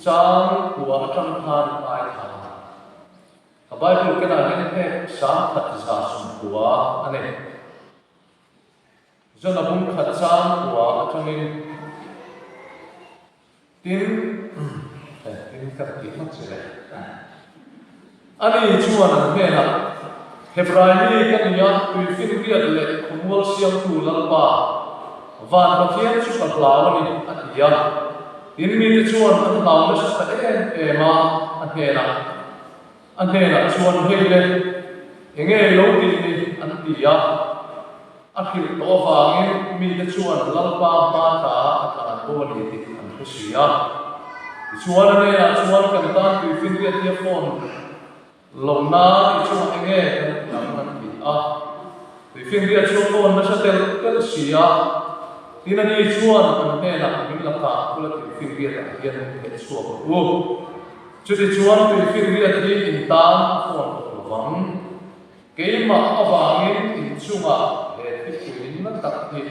chang kua atang khan ngai tha a. Ka Bible kenah hian hek 1190 a nei. Zona hung khat chang kua atangin Tin, tin ka ti ngawt che le. Ani chuan an hnenah, Hebrai mi ka ni a, tuifinriat leh khawmual siamtu Lalpa, van Pathian chu ka hlau a ni, a ti a. Tin, mite chuan an hlau nasa ta em em a, a hnenah, a hnenah chuan, Hei le, enge i lo tih ni? an ti a. A hrilh tawh avangin mite chuan Lalpa hma ta a tlan bo a ni tih an hre si a. Tichuan a hnenah chuan kan tan tuifinriat hi a phone lo nan i chungah enge kan ti ang an ti a. Tuifinriat chu a phone nasa tel tel si a. Tin a ni chuan an hnenah min lakah kula tuifinriat ah hian min theh chhuak rawh u. Chutichuan tuifinriat hi in tan a phone tawh lovang. Keimah avangin in chungah he thipui na tak hi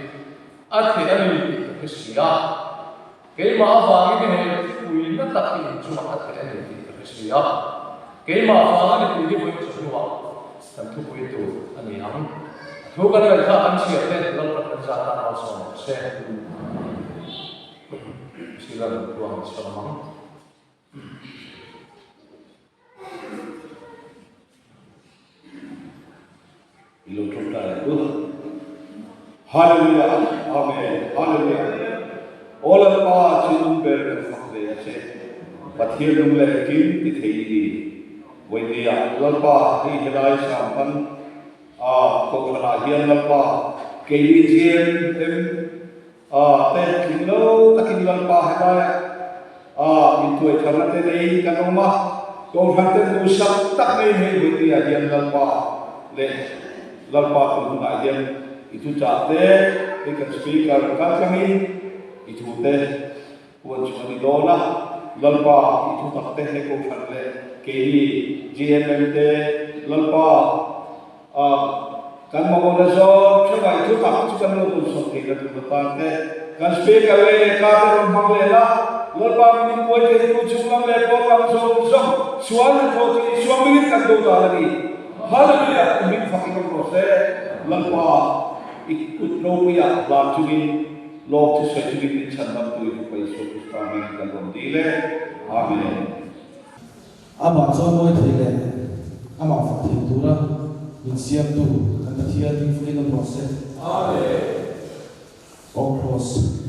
a theh a ni tih ka hre si a. Keimah avangin he thipui na tak hi in chungah a theh a ni tih ka hre si a. Keimah avanga ni tih hi vawiin chawhnuah kan thupui tur a ni ang. A thu kan ngaihthla kan chhiar te Lalpan kan zat tan malsawm rawh se. Sila Nunpuang sawm ang. I lo tawngtai ang u. Hallelujah Amen Hallelujah Aw Lalpa thinlung ber kan fak ve a che. Pathian lung leh engkim ti thei i ni. Vawinia Lalpa hei helai sam pan a kohhranah hian Lalpa keini GM A te tling lo takin Lalpa helaiah a intuai tharna te nei kan awm a, Kohhran te duhsak tak mai hei Vawinia hian Lalpa leh Lalpa tun hunah hian i thuchah te hei kan Speaker kal tlangin i thu te puan chu a ni dawn a, Lalpa i thutak te hei Kohhran leh keini GMM te Lalpa A, kan mamawhna zawng theuhah i thu tak chu kan lo dawnsawm thei la tur atan te, kan speaker leh lehkha te rawn hmang leh la, Lalpa min inbuai thei tu chhunglam leh pawn lam zawng zawng sual na thaw chu Isua hmingin kan do dan a ni. Hallelujah! I hming fak i awm rawh se. Lalpa, i kut ropuiah hlan chungin lawm thusawi chungin min chhan dam tu i Fapa Isua Krista hmingin kan rawn dil e. Amen. Amah chuan mawi thei leh amah fak thei tura min siamtu kan Pathian ding fakin awm rawh se. Amen. Aw Kraws.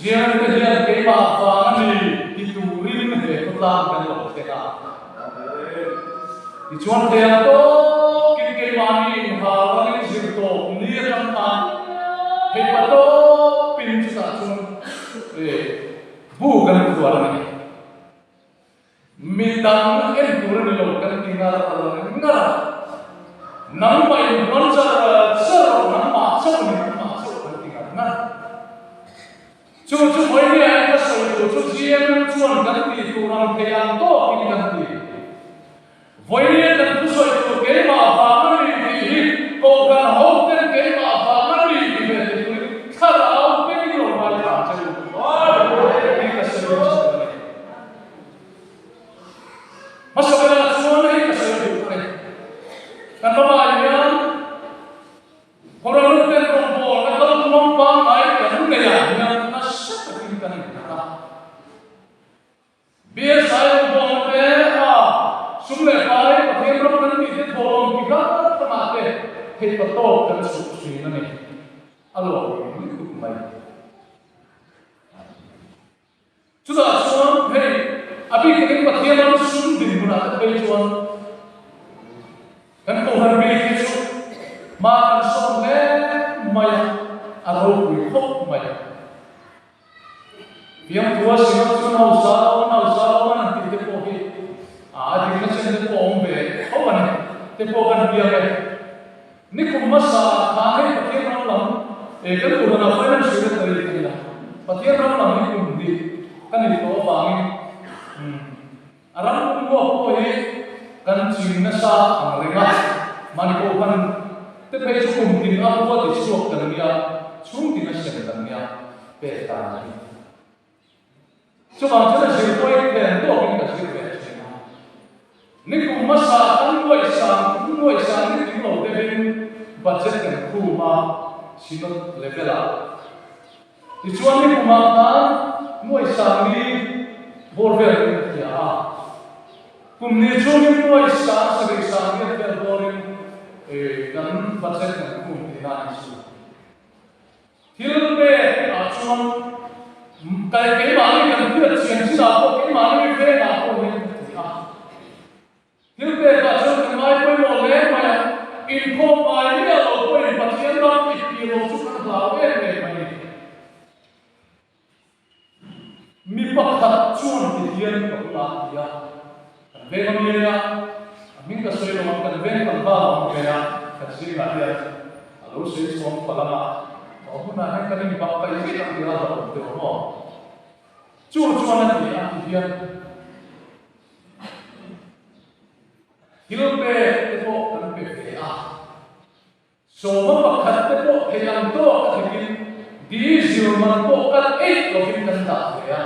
Ziang te hian keimah vang a ni ti turin he khawtlang kan lo thleng a. Tichuan thei ang tawkin keimahni inhal angin zir tawp ni atang khan hei pa tawpin chutah chuan bu kan khuar a ni. Mi dang en tur a ni lo kan ti ngar ngar a, nangmah in huan char char rawh nangmah chauh a ni nangmah chauh kan ti ngar ngar. Chu chu vawinia in ka sawi tur chu GMM chuan kan tih tur ang thei ang tawkin kan ti. Vawinia kan thusawi tur keimah vang a ni tih hi kohhran ho ten keimah vang a ni ti ve thei turin thlarau pengin lo ngaithla ang che u tih ka sawi duh a ni. Hmasa berah chuan hei ka sawi duh a ni. Kan ramah hian Khawralun ten rawngbawl a kal tumang pangngai kan neih ah hian nasa takin kan innghat a. BSI rawngbawl te a sum leh pai Pathian ram kan tih te thawm ti hlat hlatah te theih pa tawk kan chhuh thin a ni. A lawm lutuk mai. Chutah chuan hei a bik takin Pathian ram sum dinhmunah te phei chuan kan kohhran bik hi chu hma kan sawm hle mai a, a ropui khawp mai. Fiamthua singa chuan hausa lo an hausa lo an han tih te pawh hi a dikna chen te pawh a awm ve tho a ni te pawh kan piang e. Nikum hmasa ah khan hei Pathian ram lam eh kan kohhran ah finance secretary ka ni a, Pathian ram lam hi kum hnih ka nih tawh avangin umm a ram pum huap pawh hi kan ching nasa ang reng a, mahni kohhran te phei chu kum tin a bua ti chhuak kan nia, chhung tin a sem kan nia pek dan hi. Chuvang chuan a zir pawhin pen tawkin ka zir ve thin a. Nikum hmasa kan nuaihsang kum nuaihsang ni tling lo deuhin budget kan khum a, Synod level-ah. Tichuan nikumah khan nuaihsang ni bawr vel in ka thia a. Kum ni chungin nuaihsang sarih sang riat vel bawrin kan budget kan khum tihna a ni chu. Thil pek ah chuan kai keimahni kan hriat chian chin ah pawh keimahni veng ah pawh hian ka ti a. Thil pek ah chuan kan ngai pawimawh hle mai a, inkhawm ngai miah lo pawhin Pathian ram i pi lo chu kan hlau em em mai ni. Mi pakhat chuan ti hian ka bula a ti a, kan veng a mi a, a hming ka sawi lo ang, kan veng tlangval a awm ve a, kan zingah hian a lo sawi chhuang palh ang a, a hunah hian kan inbak kai vek ang tih a hlauhawm deuh maw? Chu chuan a ti a ti hian thil pek te pawh kan pe ve a. Sawma pakhat te pawh thei ang tawk a thekin diesel man pawh kal eih lovin kan dah ve a.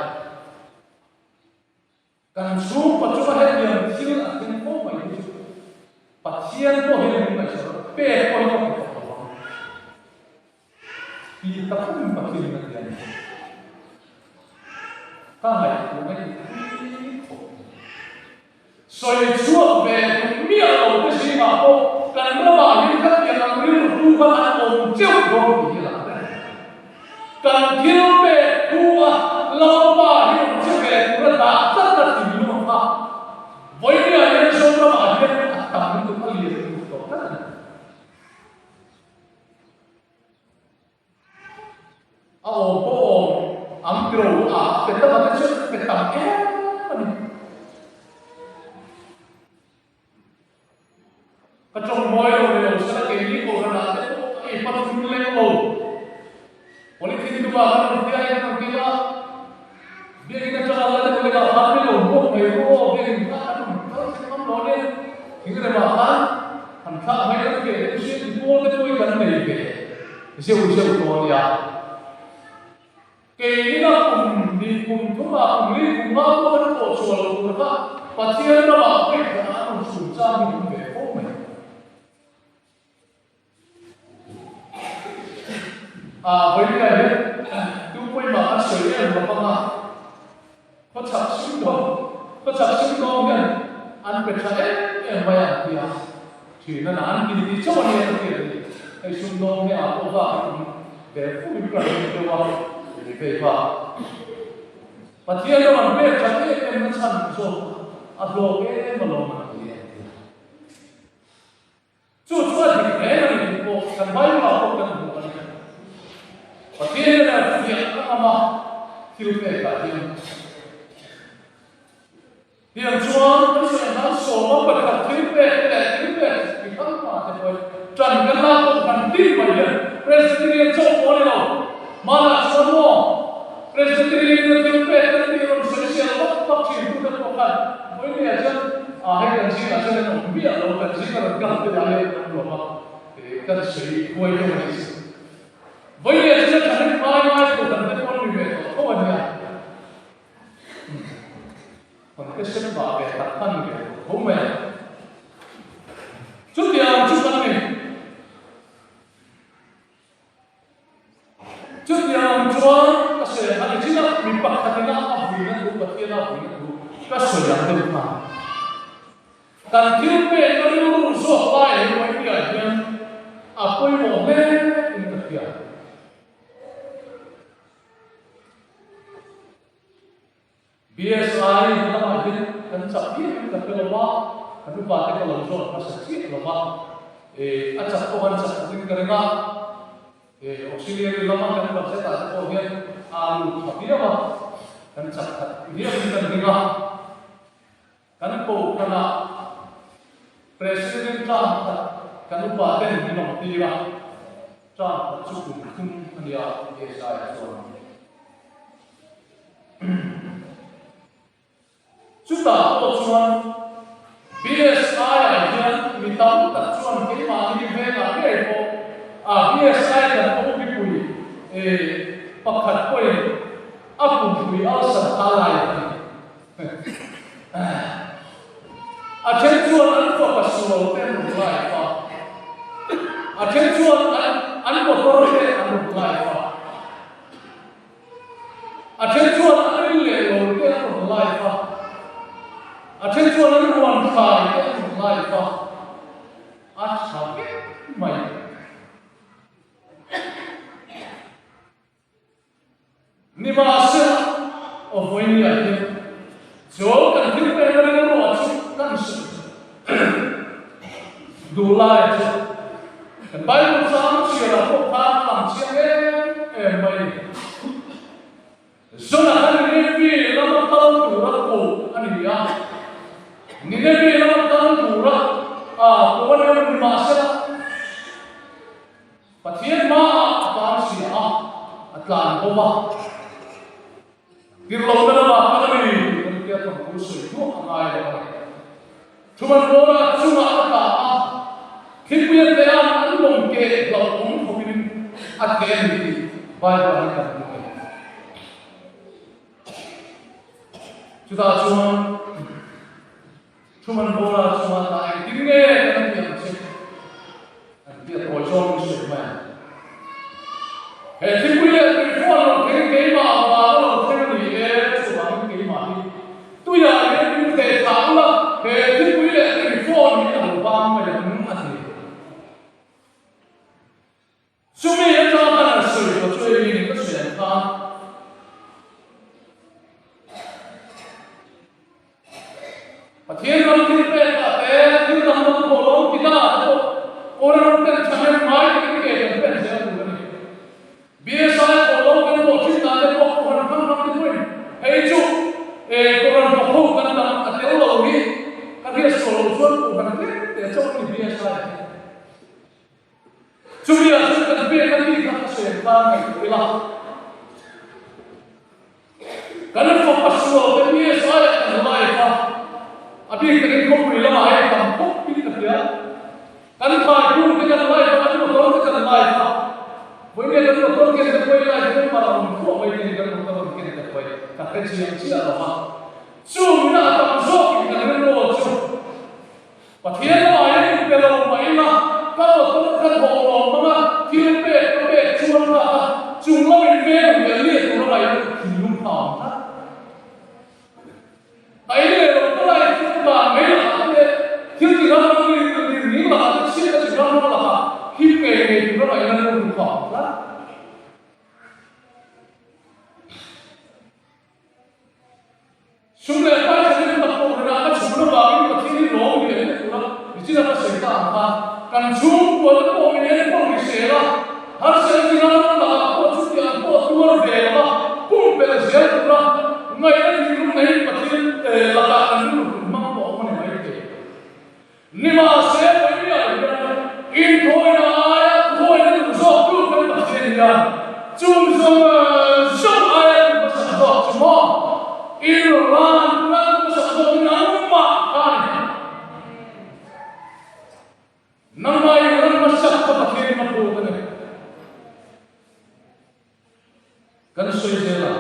Kan chhungkaw chunga hetiang thil a thleng fo mai hi chu Pathian pawh hian min ngaihsak a, pek pawh hi ka pe tawh lo vang tih takhumin Pathianin a ti a ni. Ka ngaihtuahna hi thui khawp mai. Sawi chhuak ve duh miah lo te zingah pawh kan ramah hian khatiang ang rilru pu kha an awm teuh dawn tih hi a lang reng. Kan thil pek thu a Lalpa hi awm che ve tura dah tlat a thinlung kha vawinia hian Zoramah hian a tam lutuk a lian lutuk tawh tlat a ni. A awm pawh awm ang tiro a pe tam a te chu pe tam em a ni. Ka tawng mawi lo ni lo sela keini kohhran ah te pawh ei pat thum leng lo. Polythene duh ah kan rawn fiah in kan rawn keng a, biakinn atanga la deuh lek ah khan min lo hmuak mai ru aw, biakinn kha an rawn kal thleng ngam lo ania, thingrem ah khan han thlak mai kan ve deuh sia ti pawl te pawh hi kan nei ve zeuh zeuh tawh ania. Keini a kum hnih kum thum ah kum li kum nga pawh kan thawh chhuah loh tur kha Pathian ramah pawhin khan an rawn chhum chang hi awm ve fo mai. Ah vawiin ah hian tu pawimah kan sawi em lo hmang a, khawchhak sumdawng khawchhak sumdawng hian an pe tha em em mai a an ti a, thin a na an ti tih chauh a ni an ti a ni. Hei sumdawng hi ah pawh vak hi awm ve fum in ka ring deuh a. Ni vei kha. Pathian ram an pek that em em na chhan zawk a hlawk em alawm an ti a ti a. Chu chu a dik reng a ni tih pawh kan Bible ah pawh kan hmu a ni. Pathian hian a fiah a ngam a thil pek ah hian. Tiang chuan kan sawi ang khan sawma pakhat thil pek te leh thil pek chi hrang hrang te pawhin ṭan kan lak pawh kan tih mai hian Presbyterian chauh pawh a ni lo. Hmanah chuan maw Presbyterian-a thil pek kan tih rawn sawi sial vak vak ṭhin tute pawh khan vawinia chuan ah hei kan zingah chuan an awm miah lo, kan zinga rawn kal te lah hian an awm lo va, kan sawi huai deuh a nih chu. Vawinia chuan a ṭhahnem ngai ngai tho kan te pawh an ni ve tawh tho a nia. Confession vah ve tak hman ve tho mai a. Chutiang chu kan ni. Chutiang chuan ka sawi ang a ni chin a, mi pakhatin a a vuina thu, Pathian a vuina thu ka sawi ang deuh kha. Kan thil pekna rilru zawk lai he Bible-ah hian a pawimawh hle in ka hria. BSI lamah hian kan chak viau in ka hre lo va, kan upa te ka lo zawt hmasa chiah lo va, a chak pawh an chak khatin ka ring a, auxiliary lama kan budget ah te pawh hian a lut tha viau a, kan chak khat viau in kan ring a, kan kohhran ah President term khat kan upa ten min awm tir a, term khat chu kum thum a nia BSI ah chuan. Chutah pawh chuan BSI ah hian mi tam tak chuan keimahni vengah ngei pawh a BSI kan OP pui pakhat pawhin a pumpui ulcer kha a lai a ni. A then chuan an fapa sual te an rawn live a, a then chuan an motor te an rawn live a. A then chuan an rin leh lo te an rawn live a, a then chuan an ruan thlai te an rawn live a, a tha vek mai. Nimahsela, aw vawinia hian chaw kan thil pek rilruah chu kan sawi duh lai chu Kan Bible chang chhiarah pawh khan a lang chiang em em mai. Zona kha Nineveh lama kal tura koh a ni a, Nineveh lama kal tura koh a ni a, nimahsela Pathian hmaah a tlan chhia a, a tlan bawm a. Tirhlohna lamah kal a ni tih kan tia thawnthu sawi duah a ngai lo a ni. Thuman Bawla chungah a tla a, thilpui a tleh a, an lawng keh hlauhawm khawpin a tleh a ni tih Bible ah hian kan hmu a ni. Chutah chuan Thuman Bawla chungah tla engtin nge kan tih ang che? An tia tawi zawng in sawi mai ang. He thilpui leh tui pawh an lo thleng keimah a vang a lo thleng a ni e, chuvangin keimah hi tuiah hian min theh thlah ula, he thilpui leh tui phone hi a lo vang mai ang a ti. Chumi atang khan an sawi tawh chu hei min ka sawi ang khan Pathian ram thil pek ah te, thil dang dang pawh lo ti ta te pawh Kawra ram ten thahnem ngai takin ke kan pen zel tur a ni. BSI pawh lo kan pawh thin dan te pawh Kohhran hrang hrang te pawhin hei chu Kohhran hlawk ho kan dang a tel lo hi ka hriat sual loh chuan Kohhran tlem te chauh a ni BSI hi. Chumi ah chuan kan pek a ni kha ka sawi ang khan ngaihtuah ila. Kan fapa sual te PSI ah kan live a, a bik takin khawpui lamah hei tam khawp in ka hria. Kan thlai kung te kan live a, kan motor te kan live a, vawiin nge kan motor ken te pawh i live dawn mah awm thuah mai te kan motor rawn ken te pawh i ka hre chiang chiah lo va. Chung ina a tam zawkin kan rilru chu Pathian lamah hian inpe lo mah ila, ka motor ka thawh lawm hmang a, thil pek ka pek chuan kha a chung lo in veng lian lian tur a ngaih chu thinlung kha a awm tlat. A in leh lo ka lai chu ka dan mai lakah te, thil ti ram ram ri ri ring lakah te, chhiat a chi ram ram lakah him ngei ngei tur a ngaihna rilru kha a awm tlat. Pumpelh zel tura ngaihna thinlung neiin Pathian lakah kan rilru kan hmang tawh awm a ni mai thei. Nimahse, Pawiah hian inthawina aia thuawina duh zawk tu kan Pathian hian chung zawng zawng aia duh hmasak zawk chu maw inran tura duh hmasak zawkin nangmah kha a ni. Nangmah inran hmasak kha Pathianin a phut a ni. Kan sawi zel a,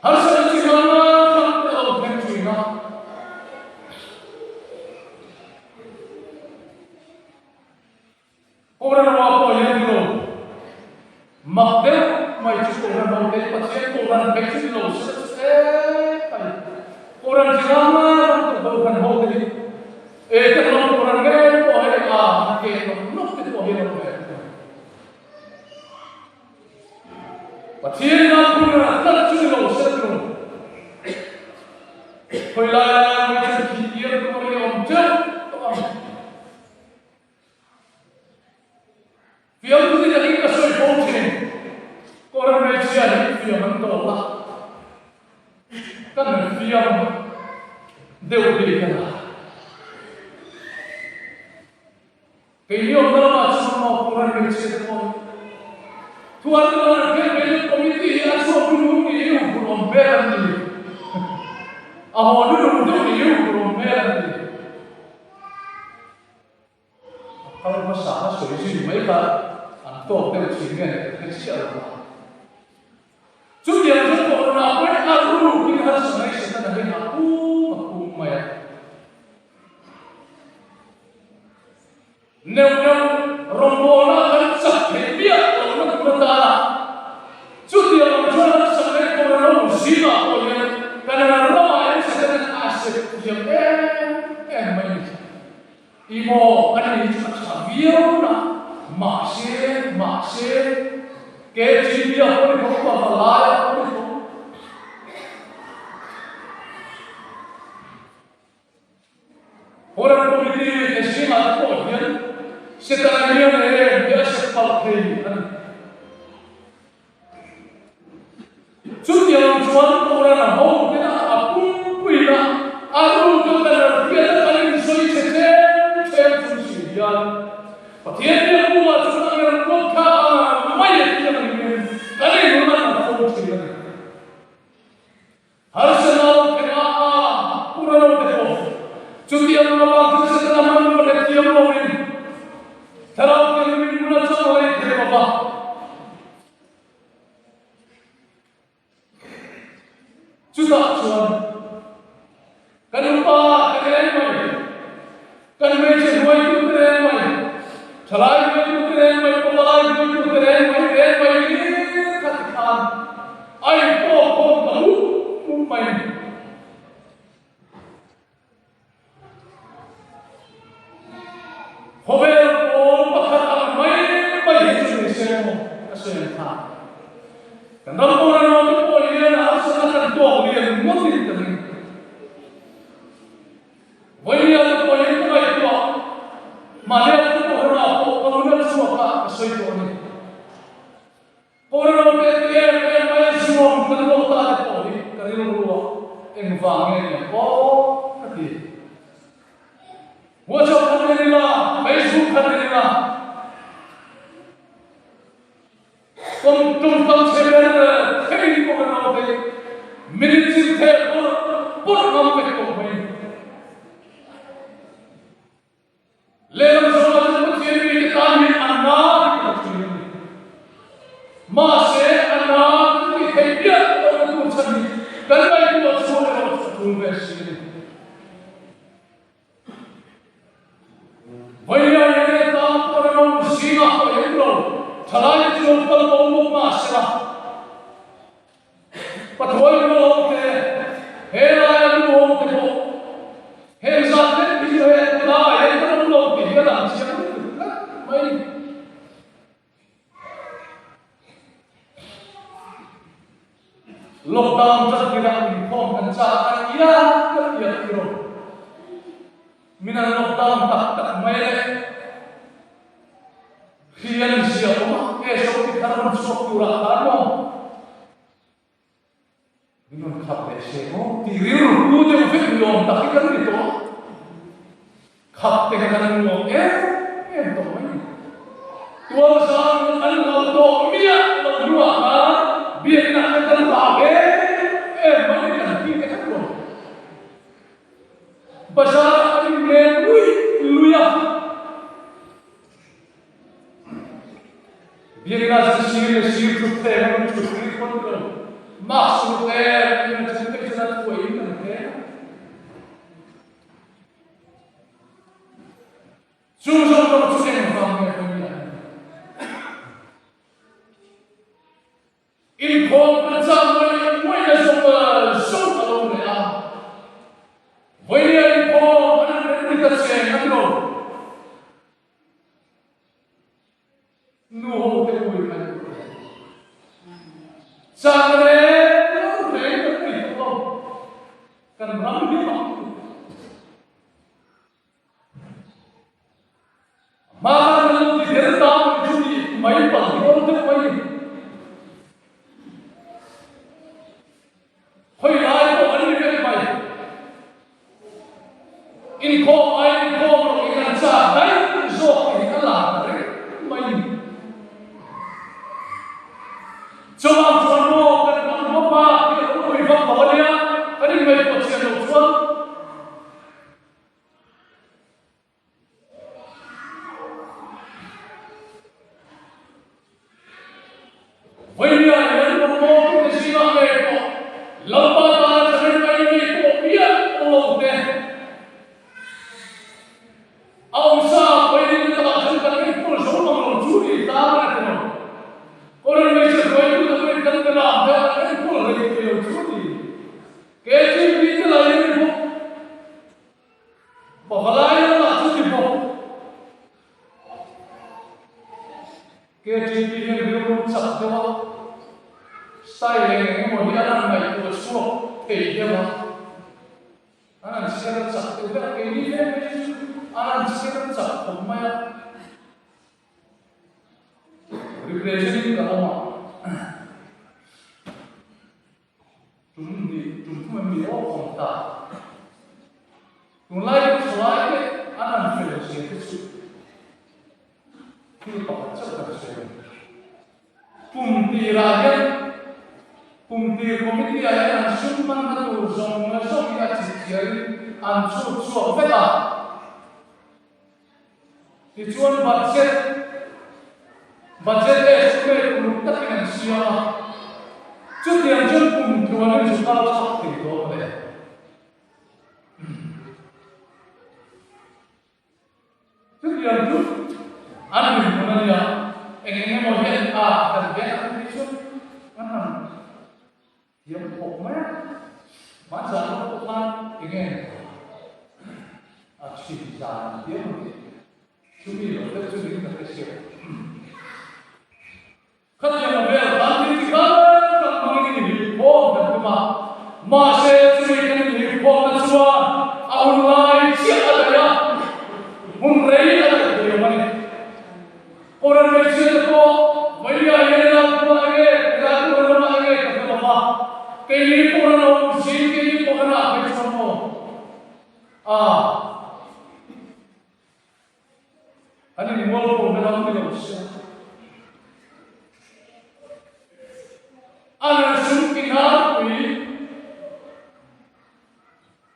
harsatna chi hrang hrang te a lo thleng thin a. Kohhran ruah pawh hian ni lo, mak deuh mai chu Kohhran ho te Pathian Kohhran phei chu ni lo se chu e mai. Kohhran chi hrang hrang te Kohhran ho te hi e te hlawm Kohhran ngei pawh hei a ke nawk nawk te pawh hi a lo ve a. Pathian ina phun a tlat chu ni lo se chu khawi lai lai mai chu thih tir tur hi a awm teuh tawh ang. Fiamthu ni takin ka sawi fo thin. Kawr hmeichhia hi fiam an tawk a, kan fiam deuh bik a la. Keini awmna lamah chuan maw Quran hmeichhia te pawh hi thuan te lam an khelh ve chu committee hi a chhuak lutuk ni i huphurh awm hmel an ti. A haw lutuk deuh ni i huphurh awm hmel an ti. A kal hmasa a sawi zui mai kha an tawk deuh thin nge ka hre chiah lo a. Chutiang chu Corona pawhin a rukin harsa mai Setana hian a pum a pum mai a. Neuh neuh rawngbawlna kan chak theih miah lohna tur atana chutiang ang chuan harsa mai Corona lo zingah pawh hian kan ramah hian Setana a sep thiam em em mai a ni. I maw a ni chu a tha viau na, mahse, mahse, KGB a pawh ni tho, Pavalai a pawh ni tho. Foreign Committee te zingah te pawh hian Setana hian em hi a sep palh thei a ni. Chutiang chuan Quran a ho tena a pumpuina a ruka kan hriat a kan insawi chhe tlem tlem chung si hian Pathian biakbuah chuan a ngerh kuat kha a mai a tih ang hian kan inrun a fo thin a ni. Harsa nau te a a Quran ho te pawh chutiang lama chu Setana hmanrua leh thiam loin Thlarau Thianghlim bula chang lei thei bawk a. Chutah chuan kan upa te reng mai, kan hmeichhe hruaitu te reng mai, thalai hruaitu te reng mai, pawlai hruaitu te reng mai, reng mai lir kha ti khan a inpawh khawm ta mup mup mai a ni. Khawvel pawl pakhat ang mai mai hi chu ni se maw ka sawi ang kha. Kan ram pawn a naute pawh hian harsatna kan tuak lian ngawtin ka ring. Vawinia te pawh hian ka ngaihtuah mahni a te pawh rah pawh ka hun a chhuak a ka sawi tawh a ni. Kawrno te ti em em mai a zuam kan lo ta te pawh hi ka rilru ah engvang nge ni ang aw ka ti. WhatsApp khat en ila, Facebook khat en ila, tawngkam chhe ber thei pawh kan lo thei, minute chin theh pawrh pawrh ngam vek tawh mai. Lehlam zawngah chuan Pathian mite tan hian a na hi ka thin a ni. Mahse, a na kan tih theih piah lohna tur chhan hi kan ngaihtuah chhuah erawh chu a tul ve si a ni. Vawinia hian he tlang pawh ram zingah pawh hian lo thalaite chu lo kal bo bawk mahsela, Pathuai nu ho te, he laia nu ho te pawh heng zat vek hi chu he tlaiah hian kan awm lo tih hi a lang chiang lutuk tlat mai. Lockdown ṭan tirah inkhawm kan chak a iak kan iak tiraw. Min an lockdown tak tak mai le. Khi an ziah awm a, nge so ti thar rawn chhuak turah khan maw? Min rawn khap leh se maw tih rilru pu deuh vek ni awm tak hi kan ni tawh a, khap te kha kan nuam em em tawh mai ni. Tual zang an lo tawh miah lo hnuah khan biakna kha kan hlau em em mai ni kan thi te kha nuam. Bazar ah kan inlen luih luih a. Biakina chu sir leh sir thut thleng a thut ri pawn lo. Mask ruk em em a chin te chuan a thuaih in kan thleng a. Chu zawng zawng chu engvang nge hawi a ni. Inkhawm kan chak mai mai na zawng zawng a lo leh a. Vawinia inkhawm an rem ni ta cheng a ti lo. Nu ho te ui mai tur a ni. Chak reng reng kan ni tawh lo. Kan ram hi mak lutuk. Hma khan kan lo ti der ta mai chu tih mai palh hi awm deuh mai ni. Khawi lai pawh an ni vek mai. Inkhawm ai inkhawm loh in an chak daih zawk tih hi a la ta reng mai ni. Chuvang chuan maw kan ram hmapa hi a lo hawi vak lo a nia, kan inngaihtuah chian loh chuan. Vawinia hian rawngbawltute zingah ngei pawh Lalpa tana thahnem mai mi pawh miah lo te a awmsa vawiin takah chuan kan enkawl zo mang lo chu ni ta a ti lo. Kawrin hmeichhe hruaitute pawhin kan be lam te an enkawl rei thei lo chu ni. KTP te lah in ni bawk. Pavalai lamah chu ti bawk. KTP hian rilru chak deuh a, style eng eng emaw hi an han ngaihtuah chhuak thei deuh a, an han chhiar chak deuh hlek a, keini hle mai chu an han chhiar chak khawp mai a. Represent ka awm a. Tum hnih, tum thum em ni aw awm ta. Tunlai chu thalai te an han fel zia te chu thil pakhat chauh kan sawi a ni. Kum tirah hian kum tir committee ah hian an sum hmanna tur zawng zawng hi a chipchiarin an chhut chhuak vek a. Tichuan budget, budget estimate uluk takin an siam a, chutiang chuan kum tluanin zu kal chhak thei dawn le. Chutiang chu an rinhmun a nia, eng eng emaw hian a kan veng a phei chuan an han Thiam khawp mai a, hmanzah lawk pawh khan enge a thin zan thiam ang tih chumi lo deuh chu ring tak te siam. Khatiang a vel khan thil chi hrang hrang hmangin in inhlimkhawm kan tum a, mahse chumi kan inhlimkhawmna chuan a hun lai chiah a daih a, hun rei a daih thei lo a ni. Koran hmeichhia te pawh Vawinia hian ila tunah enge ila turan ramah enge ka hre lova, keini pawh ran a awm si, keini pawh ran ah phei chuan maw a kan inmual pawh na ram ni lo se a ran sum kinarpui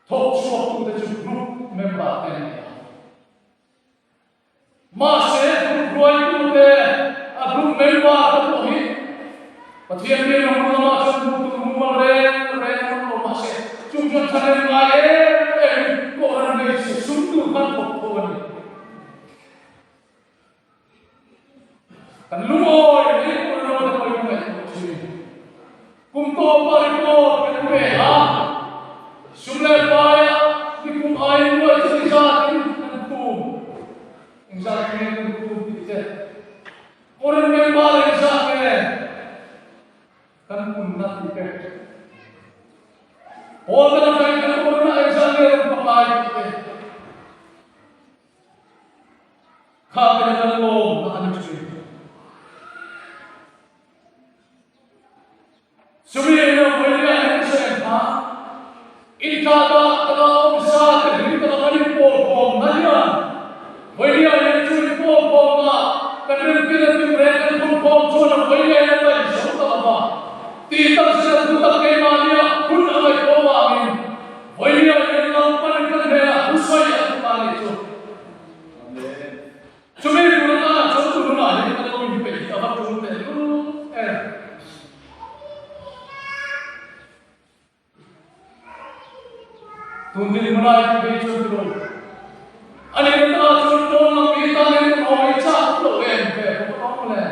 thawk chhuak tute chu group member te an ni a. Mahse, group hruaitute, a group member te pawh hi Pathian biakna hmun lamah chuan hmuh tur mumal reng reng an awm lo. Mahse, chung chuan thahnem ngai em emin Kohhran hmeichhe sum tur khan thawk tho a ni. Kan lungawi mai pawh ro te pawhin ka ngaihtuah thin. Kum tawpa report kan pe a, sum leh paia nikum aiin nuai chu ni zatin kan tum. Engzat nge kan tum tih te, foreign member engzat nge kan punna tih te, pawl dang atangin kan foreign ah engzat nge rawn pakai tih te. Kha te kha kan lawm a ni thin. Chumi eng emaw vawiin ah hian ka sawi. Tun dinhmun ah in phei chuan tilo. A nih na takah chuan pawn lam mi tan in rawi chak lo em ve bawk a awm le.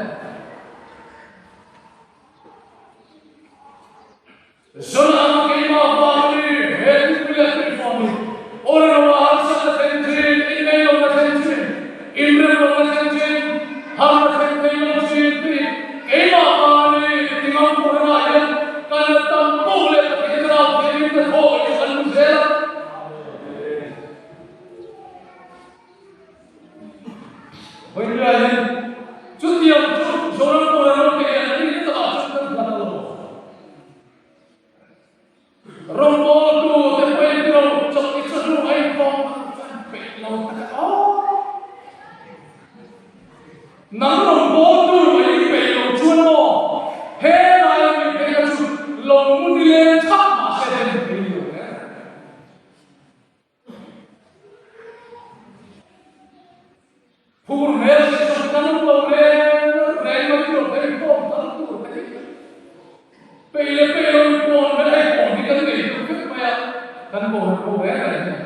Zona ang keimah vang ni he thupui leh thilfawm hi awrelo a harsa na thlen thin, inneilo na thlen thin, inremlo na thlen thin, har na thlen thei lo thin tih keimah vang ni tingam pawh ah hian kan la tam poh leh Pathian thlarau thiangin ka thaw hi an hmu zel a. Vawiin hian chutiang chu Zoram pawh ram te hian an nih takah chuan kan hlat lo. Rawngbawltu te pawh in tilo chawlh i chawhnu a inkhawm ang chuan peih lo tak a awm. Nang rawngbawltu a in peih lo chuan maw he laia mi phei kha chu lo mun leng thak mahse den thei lo e. Phur hmel si chu kan awm lo reng reng mai tur phei khawm thar tur te hi peih leh peih lo in pawn hmel hei pawn hi kan nei deuh vek mai a, kan boruak ho reng reng hian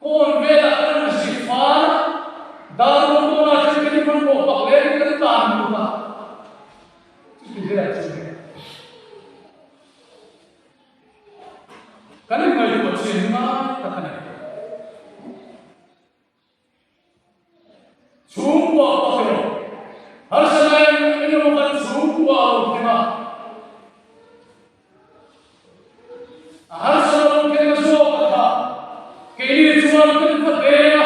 kawn velah kan rawn zik fan a, dar rawng pawnah chuan kan inhmanhmawh pak leng in kan tlan lut a, chuti velah chuan Kan inngaihtuah chin ngai tak a ni. Chhungkua pawh erawh harsatna eng emaw kan chhungkua a lo thleng a, a harsatna lo thleng a zawk a tha. Keini chuan kan va deng a.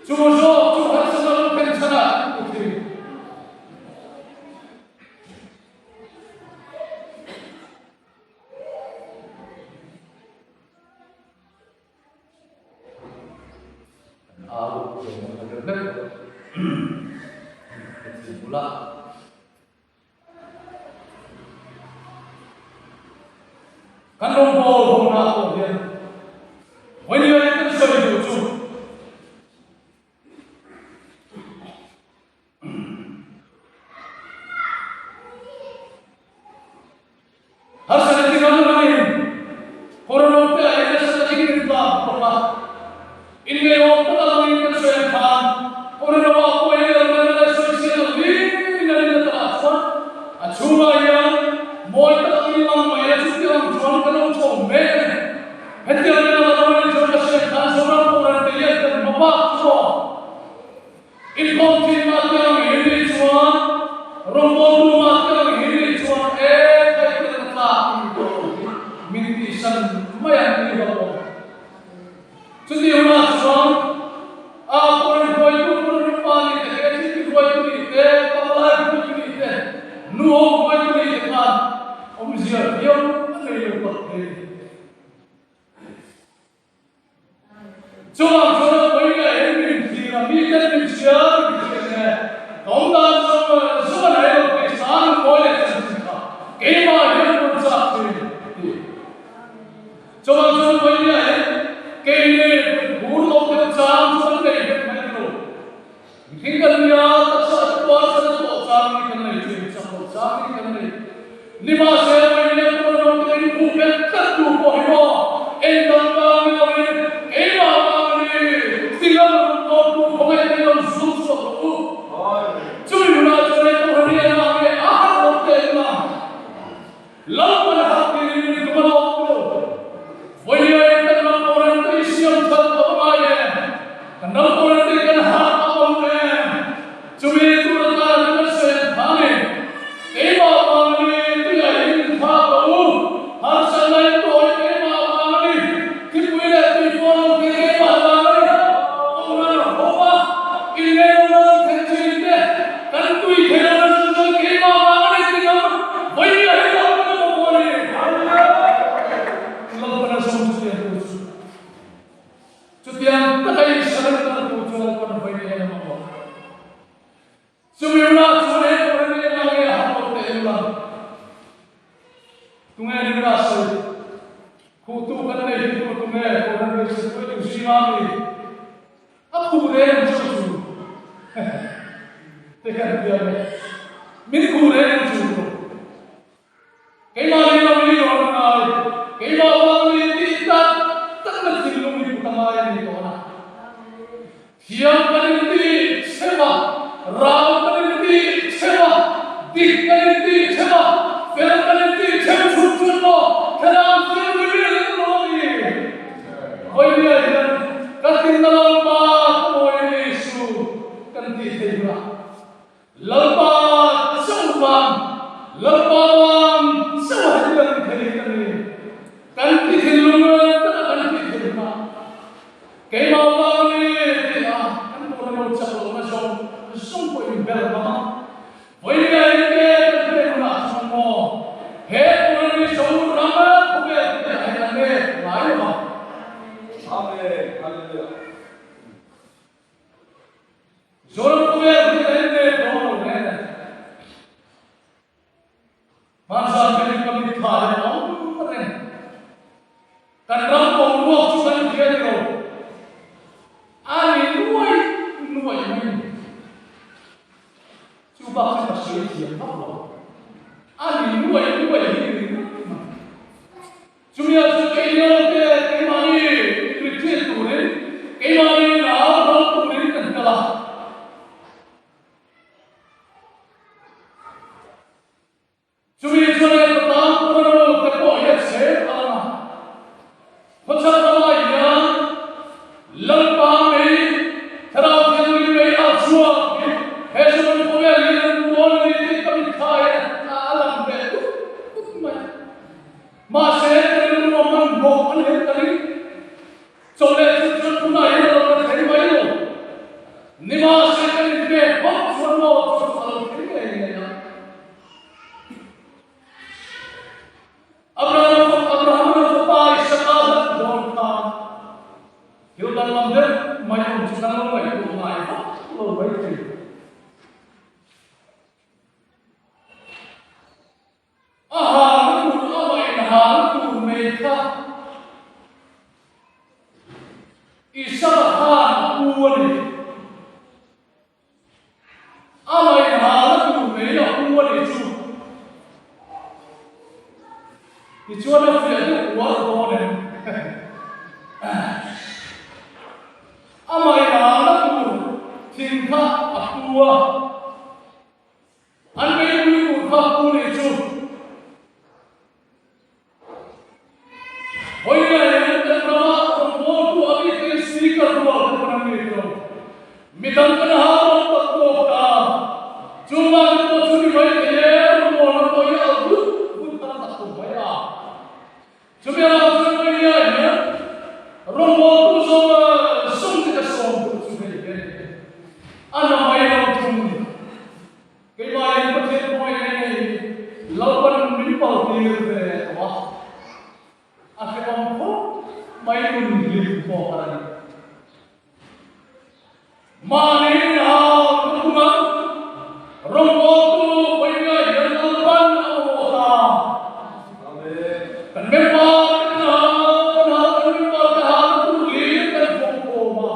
Chu zawk chu harsatna lo thlen chhanah an hmu thin. Kan au zawng a deuh hlek lo. Ka ti bulah. Kan rawngbâwl hawnah pawh hian vawiin kan sawi duh chu harsatna chi hrang hrangin Corona te ah hian nasa takin min tlak bawk a, inngaihawm tak alangin kan sawi ang khan Corona ah pawh hian lo nana leh sawisel lo hlimin a rinna takah chuan a chhungah hian mawi tak angin lang mai a, chuti ang chuan kan lo chho mek a ni. Hetiang in a lo rin chuan ka hriat khan Zoram Kohhran te hian kan hma bak chu aw. Inkhawm thin mah te ang hi nih chuan rawngbawltu mah te ang hi nih chuan e thei te ka tlak ni tawh lo hi min tihsan mai ang tih hlauh awm. Chuti hunah chuan a Kohhran hruaitu Kohhran upa nih te he thil ti hruaitu nih te pavalai hruaitu nih te nu ho hruaitu nih te khan awmzia viau a nei lo tak thei a ni. Chuvang chuan a pawi leh eng min thlir a, miten min chhiar min thlir nge, ka awm dan chuan zu a nei lo tih san an mawi leh chanchin kha keimah hian rawn chak thin a ti. Chuvang chuan a pawi leh eng keini phur lo deuh chang chu an nei vek mai lo. Mihring kan nia, taksa te puan san a tawh chang hi kan nei thin, chak loh chang hi kan nei. Nimahse, Vawinia pawh ram te in phu bet tlat tu pawh hi maw, eng dang vang ni loin, keimah vang a ni, tinga ram pawh tu khawngaih te lo zul chhuak rawh u. Chumi hunah chuan hei pawh hi a nang nge a harh lo te an lang. Lalpan a harh tir in ni tum a lawm lo. Vawinia in kan ram pawh ram te hi siam that a va ngai em? Kan ram pawh ram te hi kan harh a awm em? Chumi tur atan kan sawi ang kha ni. Keimah vang a ni, tuiah hi min thlak lo u. Harsatna in tawi keimah vang a ni. Thipui leh tuifawn lo te keimah vang a ni. Kohhran ho a, inneihna lo thlen thin te, kan tui thei lo nasa chuan keimah vang a ni tih ngam vawiin hi lo kan awm a ni. Lalpan a zawng chutiang tur chu. Chutiang taka Israel kal tur chu Lalpan vawiin a mamawh. Chumi hunah chuan he Kohhran hi engah nge a hak loh teh em ang? Tunge ni hunah sawi? Khuhtu kan nei hi tur tunge Kohhran beisei hruaitu zinga mi a khuh reng ang chu chu te hian biak e. Min khuh reng ang chu. Keimah ni lo in. Lalpa vang chauh a heti lang thei ka ni. Kan ti thinlung taka kan tih theih hunah keimah vang ni tih a kan pawn lo chak lohna zawng zawng pawh inbel ngam a. Vawiin a engte kan pek hunah chuan maw he pawn ni zo ram khawvel te ah hian a nek ngai lo vang. Amen. Hallelujah. Zoram khawvel hi a en dawn lo nen. Hmanzan hian ka mitthla hi a awm reng. Kan ram boruak chu kan hria ni lo. A ni nuai nuai mai ni. Chu bak chu ka sawi thiam vak lo. A ni nuai nuai hi ni ringawt mai. Chumi ah chuan kei naute keimahni retreat turin, keimahni nau ro turin kan kal a. Chumi chuan e ka tan pawh ro te pawh hi a chhe a lang a. Khawchhak lamah hian Lalpa mei, Thlarau Thianghlim mei a chhuak hi he Zoram khawvel hi an dawn a ni tih ka mitthla hian a lang ve tut tut mai. Mahse, ka rilru a hmanhmawh a ni ka ring. Chawleh chu chuan tunah hian a lo la thei mai lo. Nimahse, kan inpek phawt chuan maw chu a lo thei ngei ngei ang. Abraham Abraham-a fapa Isaka hlat dawn khan thil danglam deuh mai awm chu kan lo ngaihtuah ngai vak lo mai thei. A hal tur a vain hal tur mai kha Isaka khan a pu a ni. A vain hal tur mai a pu a ni chu. Tichuan a fiah deuh uar dawn em? A vain hal tur thing kha a pu a. An beipui tur kha pu nih chu Vawiina hian kan rama rawngbawltu a bik in speaker rual te pawn an ni lo. Midang kan ha rawn tak tawk ta. Chuvang te pawh chu ni mai thei e, rawngbawlna pawh hi a al vut vut tan tak tur mai a. Chumi avang chuan Vawiina hian rawngbawltu zawng zawng te ka sawm duh chu hei hi a ni. A na mai lo thung. Keimahin Pathian khawngaih nge nei Lalpan min paltir ve tawh a, a hrehawm khawp mai nun hlim pawh a ni. Mahni hau na hunga rawngbawltu vawiinga hian Lalpan a mamawh ta. Kan member te kan hau, kan hau, kan member te hau na tur lir kan fawmkhawm a.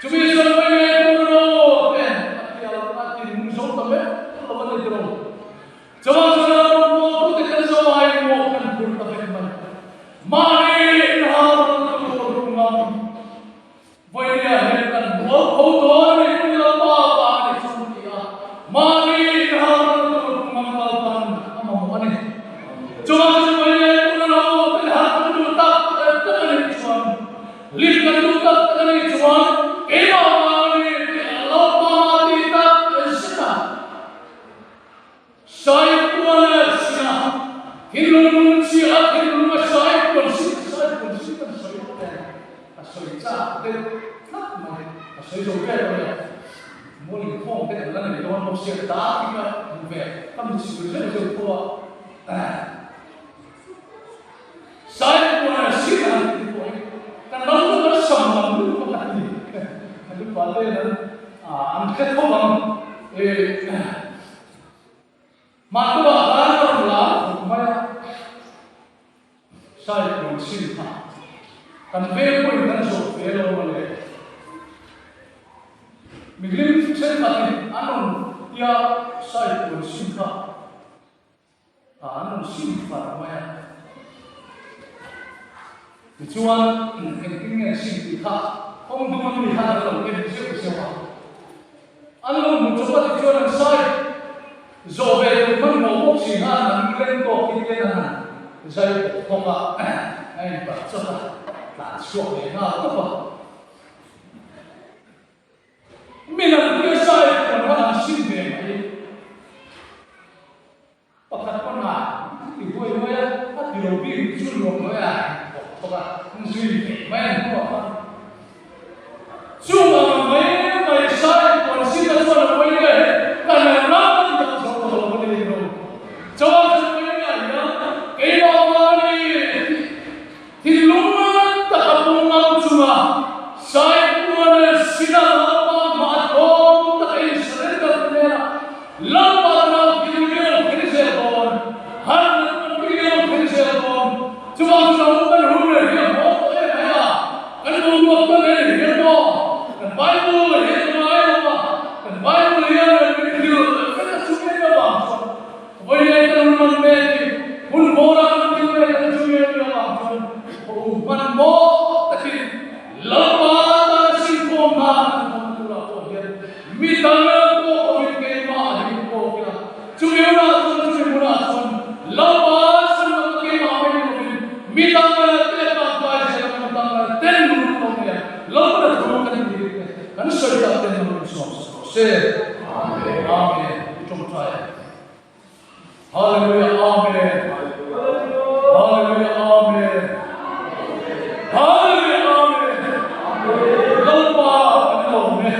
Chumi chuan vawi ngei tur emaw te a ti a, a ti nung zo ta meuh lo a ni tiro. Chuvang chuan a rawngbawltu te kan zo ai maw kan phur ta vek mai. Mahni inhau ran tur rungam vawinia hian kan bual tho dawn a ni tun lo pa pa a ni chuan ti a, mahni inhau ran tur rungam Lalpan a mamawh a ni. Chuvang chuan vawi ngei tur emaw te har kan duh tak tak a nih chuan Lim kan duh tak tak a nih chuan keimah vang a ni tih a lo pa tih tak zet a. Saikuan a sin a, thinlung lung chiah a thinlung a saikuan sin saikuan sin kan sawi bawk nen a sawi chak deuh tlat mai. A sawi zo vel a nia. Mual inkhawm te kan la nei dawn bawk sia ta khi ka hmu ve ka mitsur zeuh zeuh tho a. Saikuan a sin a ti pawh hi kan ram chu kan sam lam lutuk a ka ti. Kan upa ten an an hre tho ang. Mahtuah khan a rawn lar khawp mai a, Saikuan sin kha kan veng pawhin kan zawh ve lo mawle. Mihlim thenkhatin an rawn tia Saikuan sin kha. A an rawn sim far mai a. Tichuan, engtin nge an sim tih kha kawng dum an mi khan an lo en zeuh zeuh a. An lo hmu chawp a tichuan an sai zawh ve tur hmanhmawh bawk si khan an leng tawk hi ten an han zai thawk a, a inpalh chawt a, tlan chhuak leh nghal tawp a. Mi lam tia sai puan kha an sim ve mai. Lalpa nau thil riau thil zel dawn, harhna kan riau thil zel dawn. Chuvang chu lo kan hun reh hian haw tawh em mai a, kan duhduak ta reng hian maw? Kan Bible hian a ngai lo a, kan Bible hian min thil vek a chhung em avang chuan vawiin kan hun man mek hi hun bawrah kan thil mek a chhung em avang chuan ka um hman maw takin Lalpa tana sinkhawm hna kan hman turah pawh hian mi dang pawh awmin keimah hi pawk ila. Chumi hunah chuan chumi hmunah chuan Lalpa chhanna keimah mai ni lovin mi dang te tangkai zel ang mi dang ten lut lo nia Lalpa thu kan intir te kan sawi tak ten lo insuam sak rawh se. Amen. Amen. I tawngtai ang. Hallelujah. Amen. Hallelujah. Amen. Hallelujah. Amen. Lalpa kan lawm e.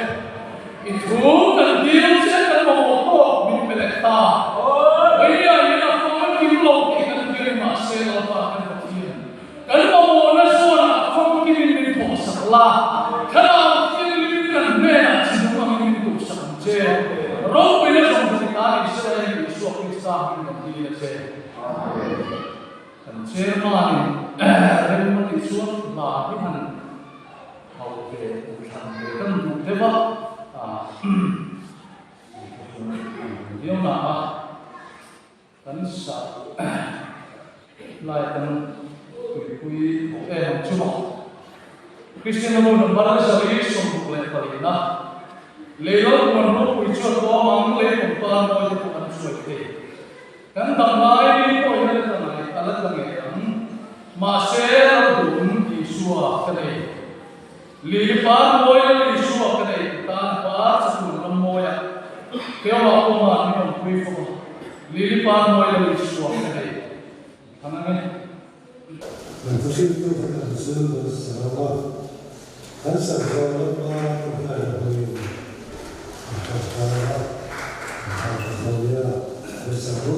I thu kan dil che kan mamawh tawk min pe leh ta. Keia hian a famkim lo tih kan hria mahse Lalpa kan Pathian kan mamawhna zawnah a famkimin min thawhsak la, Thlarau Thianghlim kan hnenah chi nung angin min tuhsak ang che. Ropuina zawng zawng ta Israel Isua Krista hming kan dil a che. Kan chairman-in rem a tih chuan hna hi han hau ve thlan ve kan duh deuh a, viau na a kan sa lai kan tuipui tawh em ang chu maw. Kristian ram number 124 na Leilawt puan ropui chu a tlawm ang lei pangpar mawi te pawh an hruai thei. Kan dam lai pawhin a la tla ngai a la tla ngei ang. Mahse ral duhawm Isua ka nei. Lili par mawi lal Isua ka nei ka tan par chatuan ram mawi a Keomah pawh min awmpui fo a Lili par mawi lal Isua ka nei Thang ang e. Kan thuhriltu kha kan zul kan sa lo a, kan sak zawh lalpa tawngtai hmangin kan tawngtai a, kan tawngtai nia kan sak ru.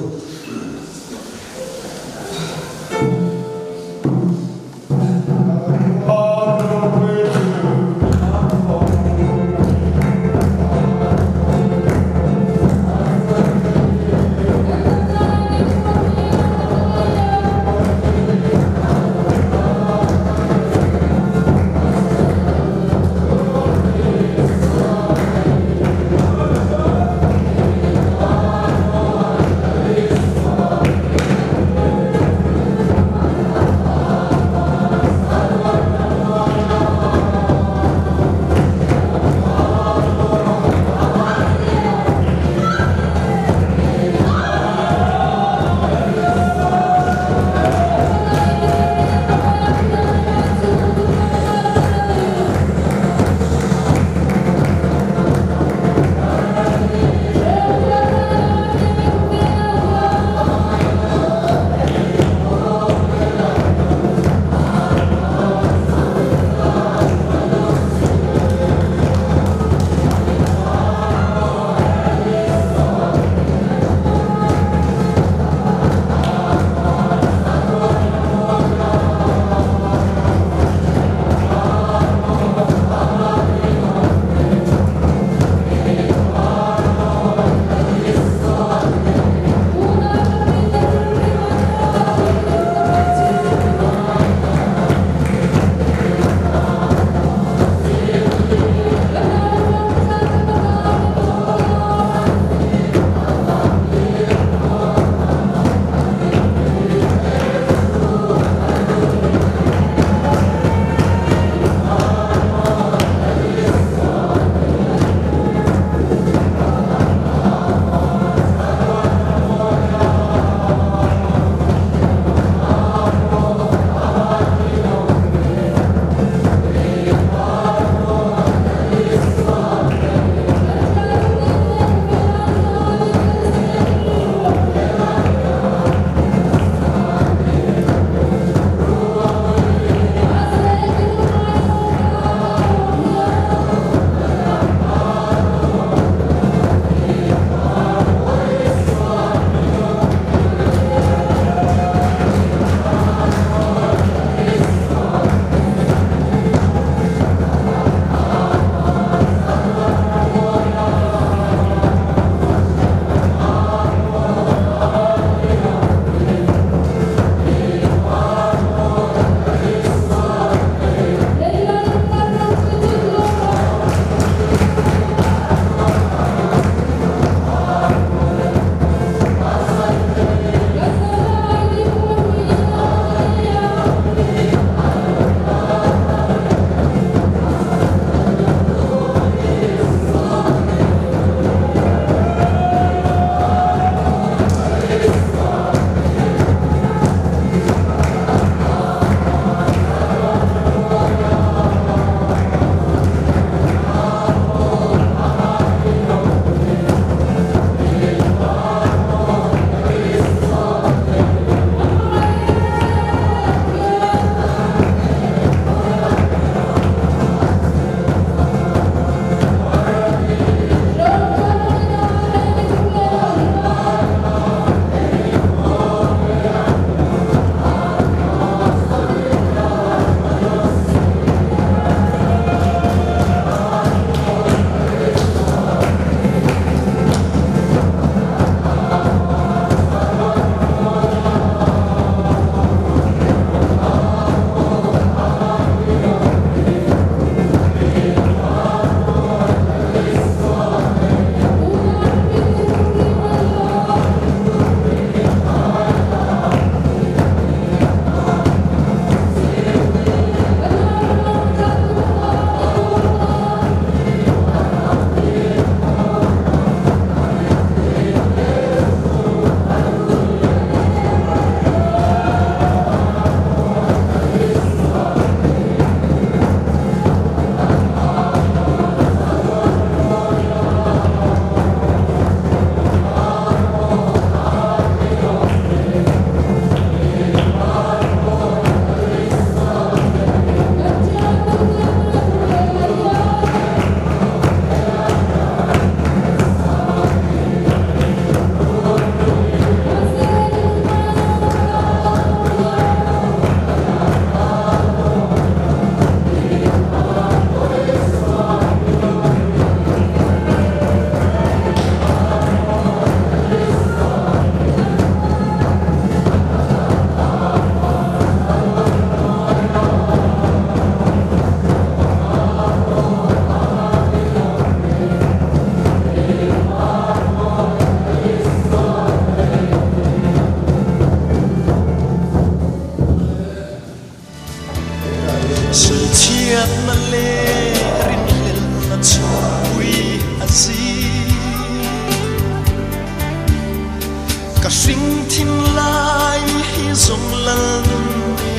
Ka hring thin lai hi zawng lal nun e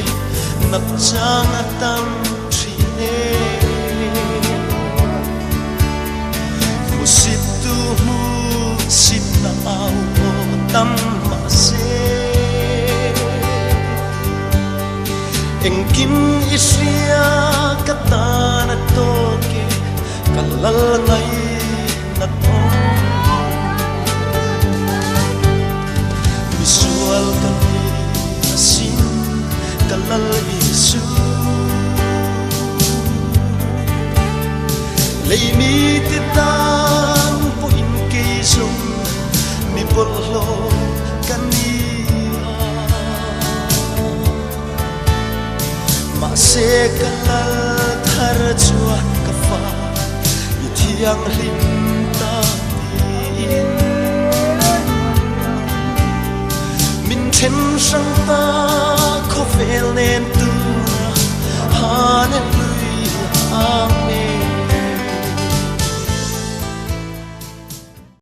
nat chang a tam thin e. Hmusit tu hmusit na au aw tam mahse. Engkim i hria ka tan a tawk e ka lal ngaih na tawk. Misual ka ni asin ka lal Isu. Lei mi ti tan pawhin kei zawng mi bawlhhlawh ka ni a. Mahse ka lal thar chuan ka fa i thianghlim ta tiin min then hrang ta khawvel nen.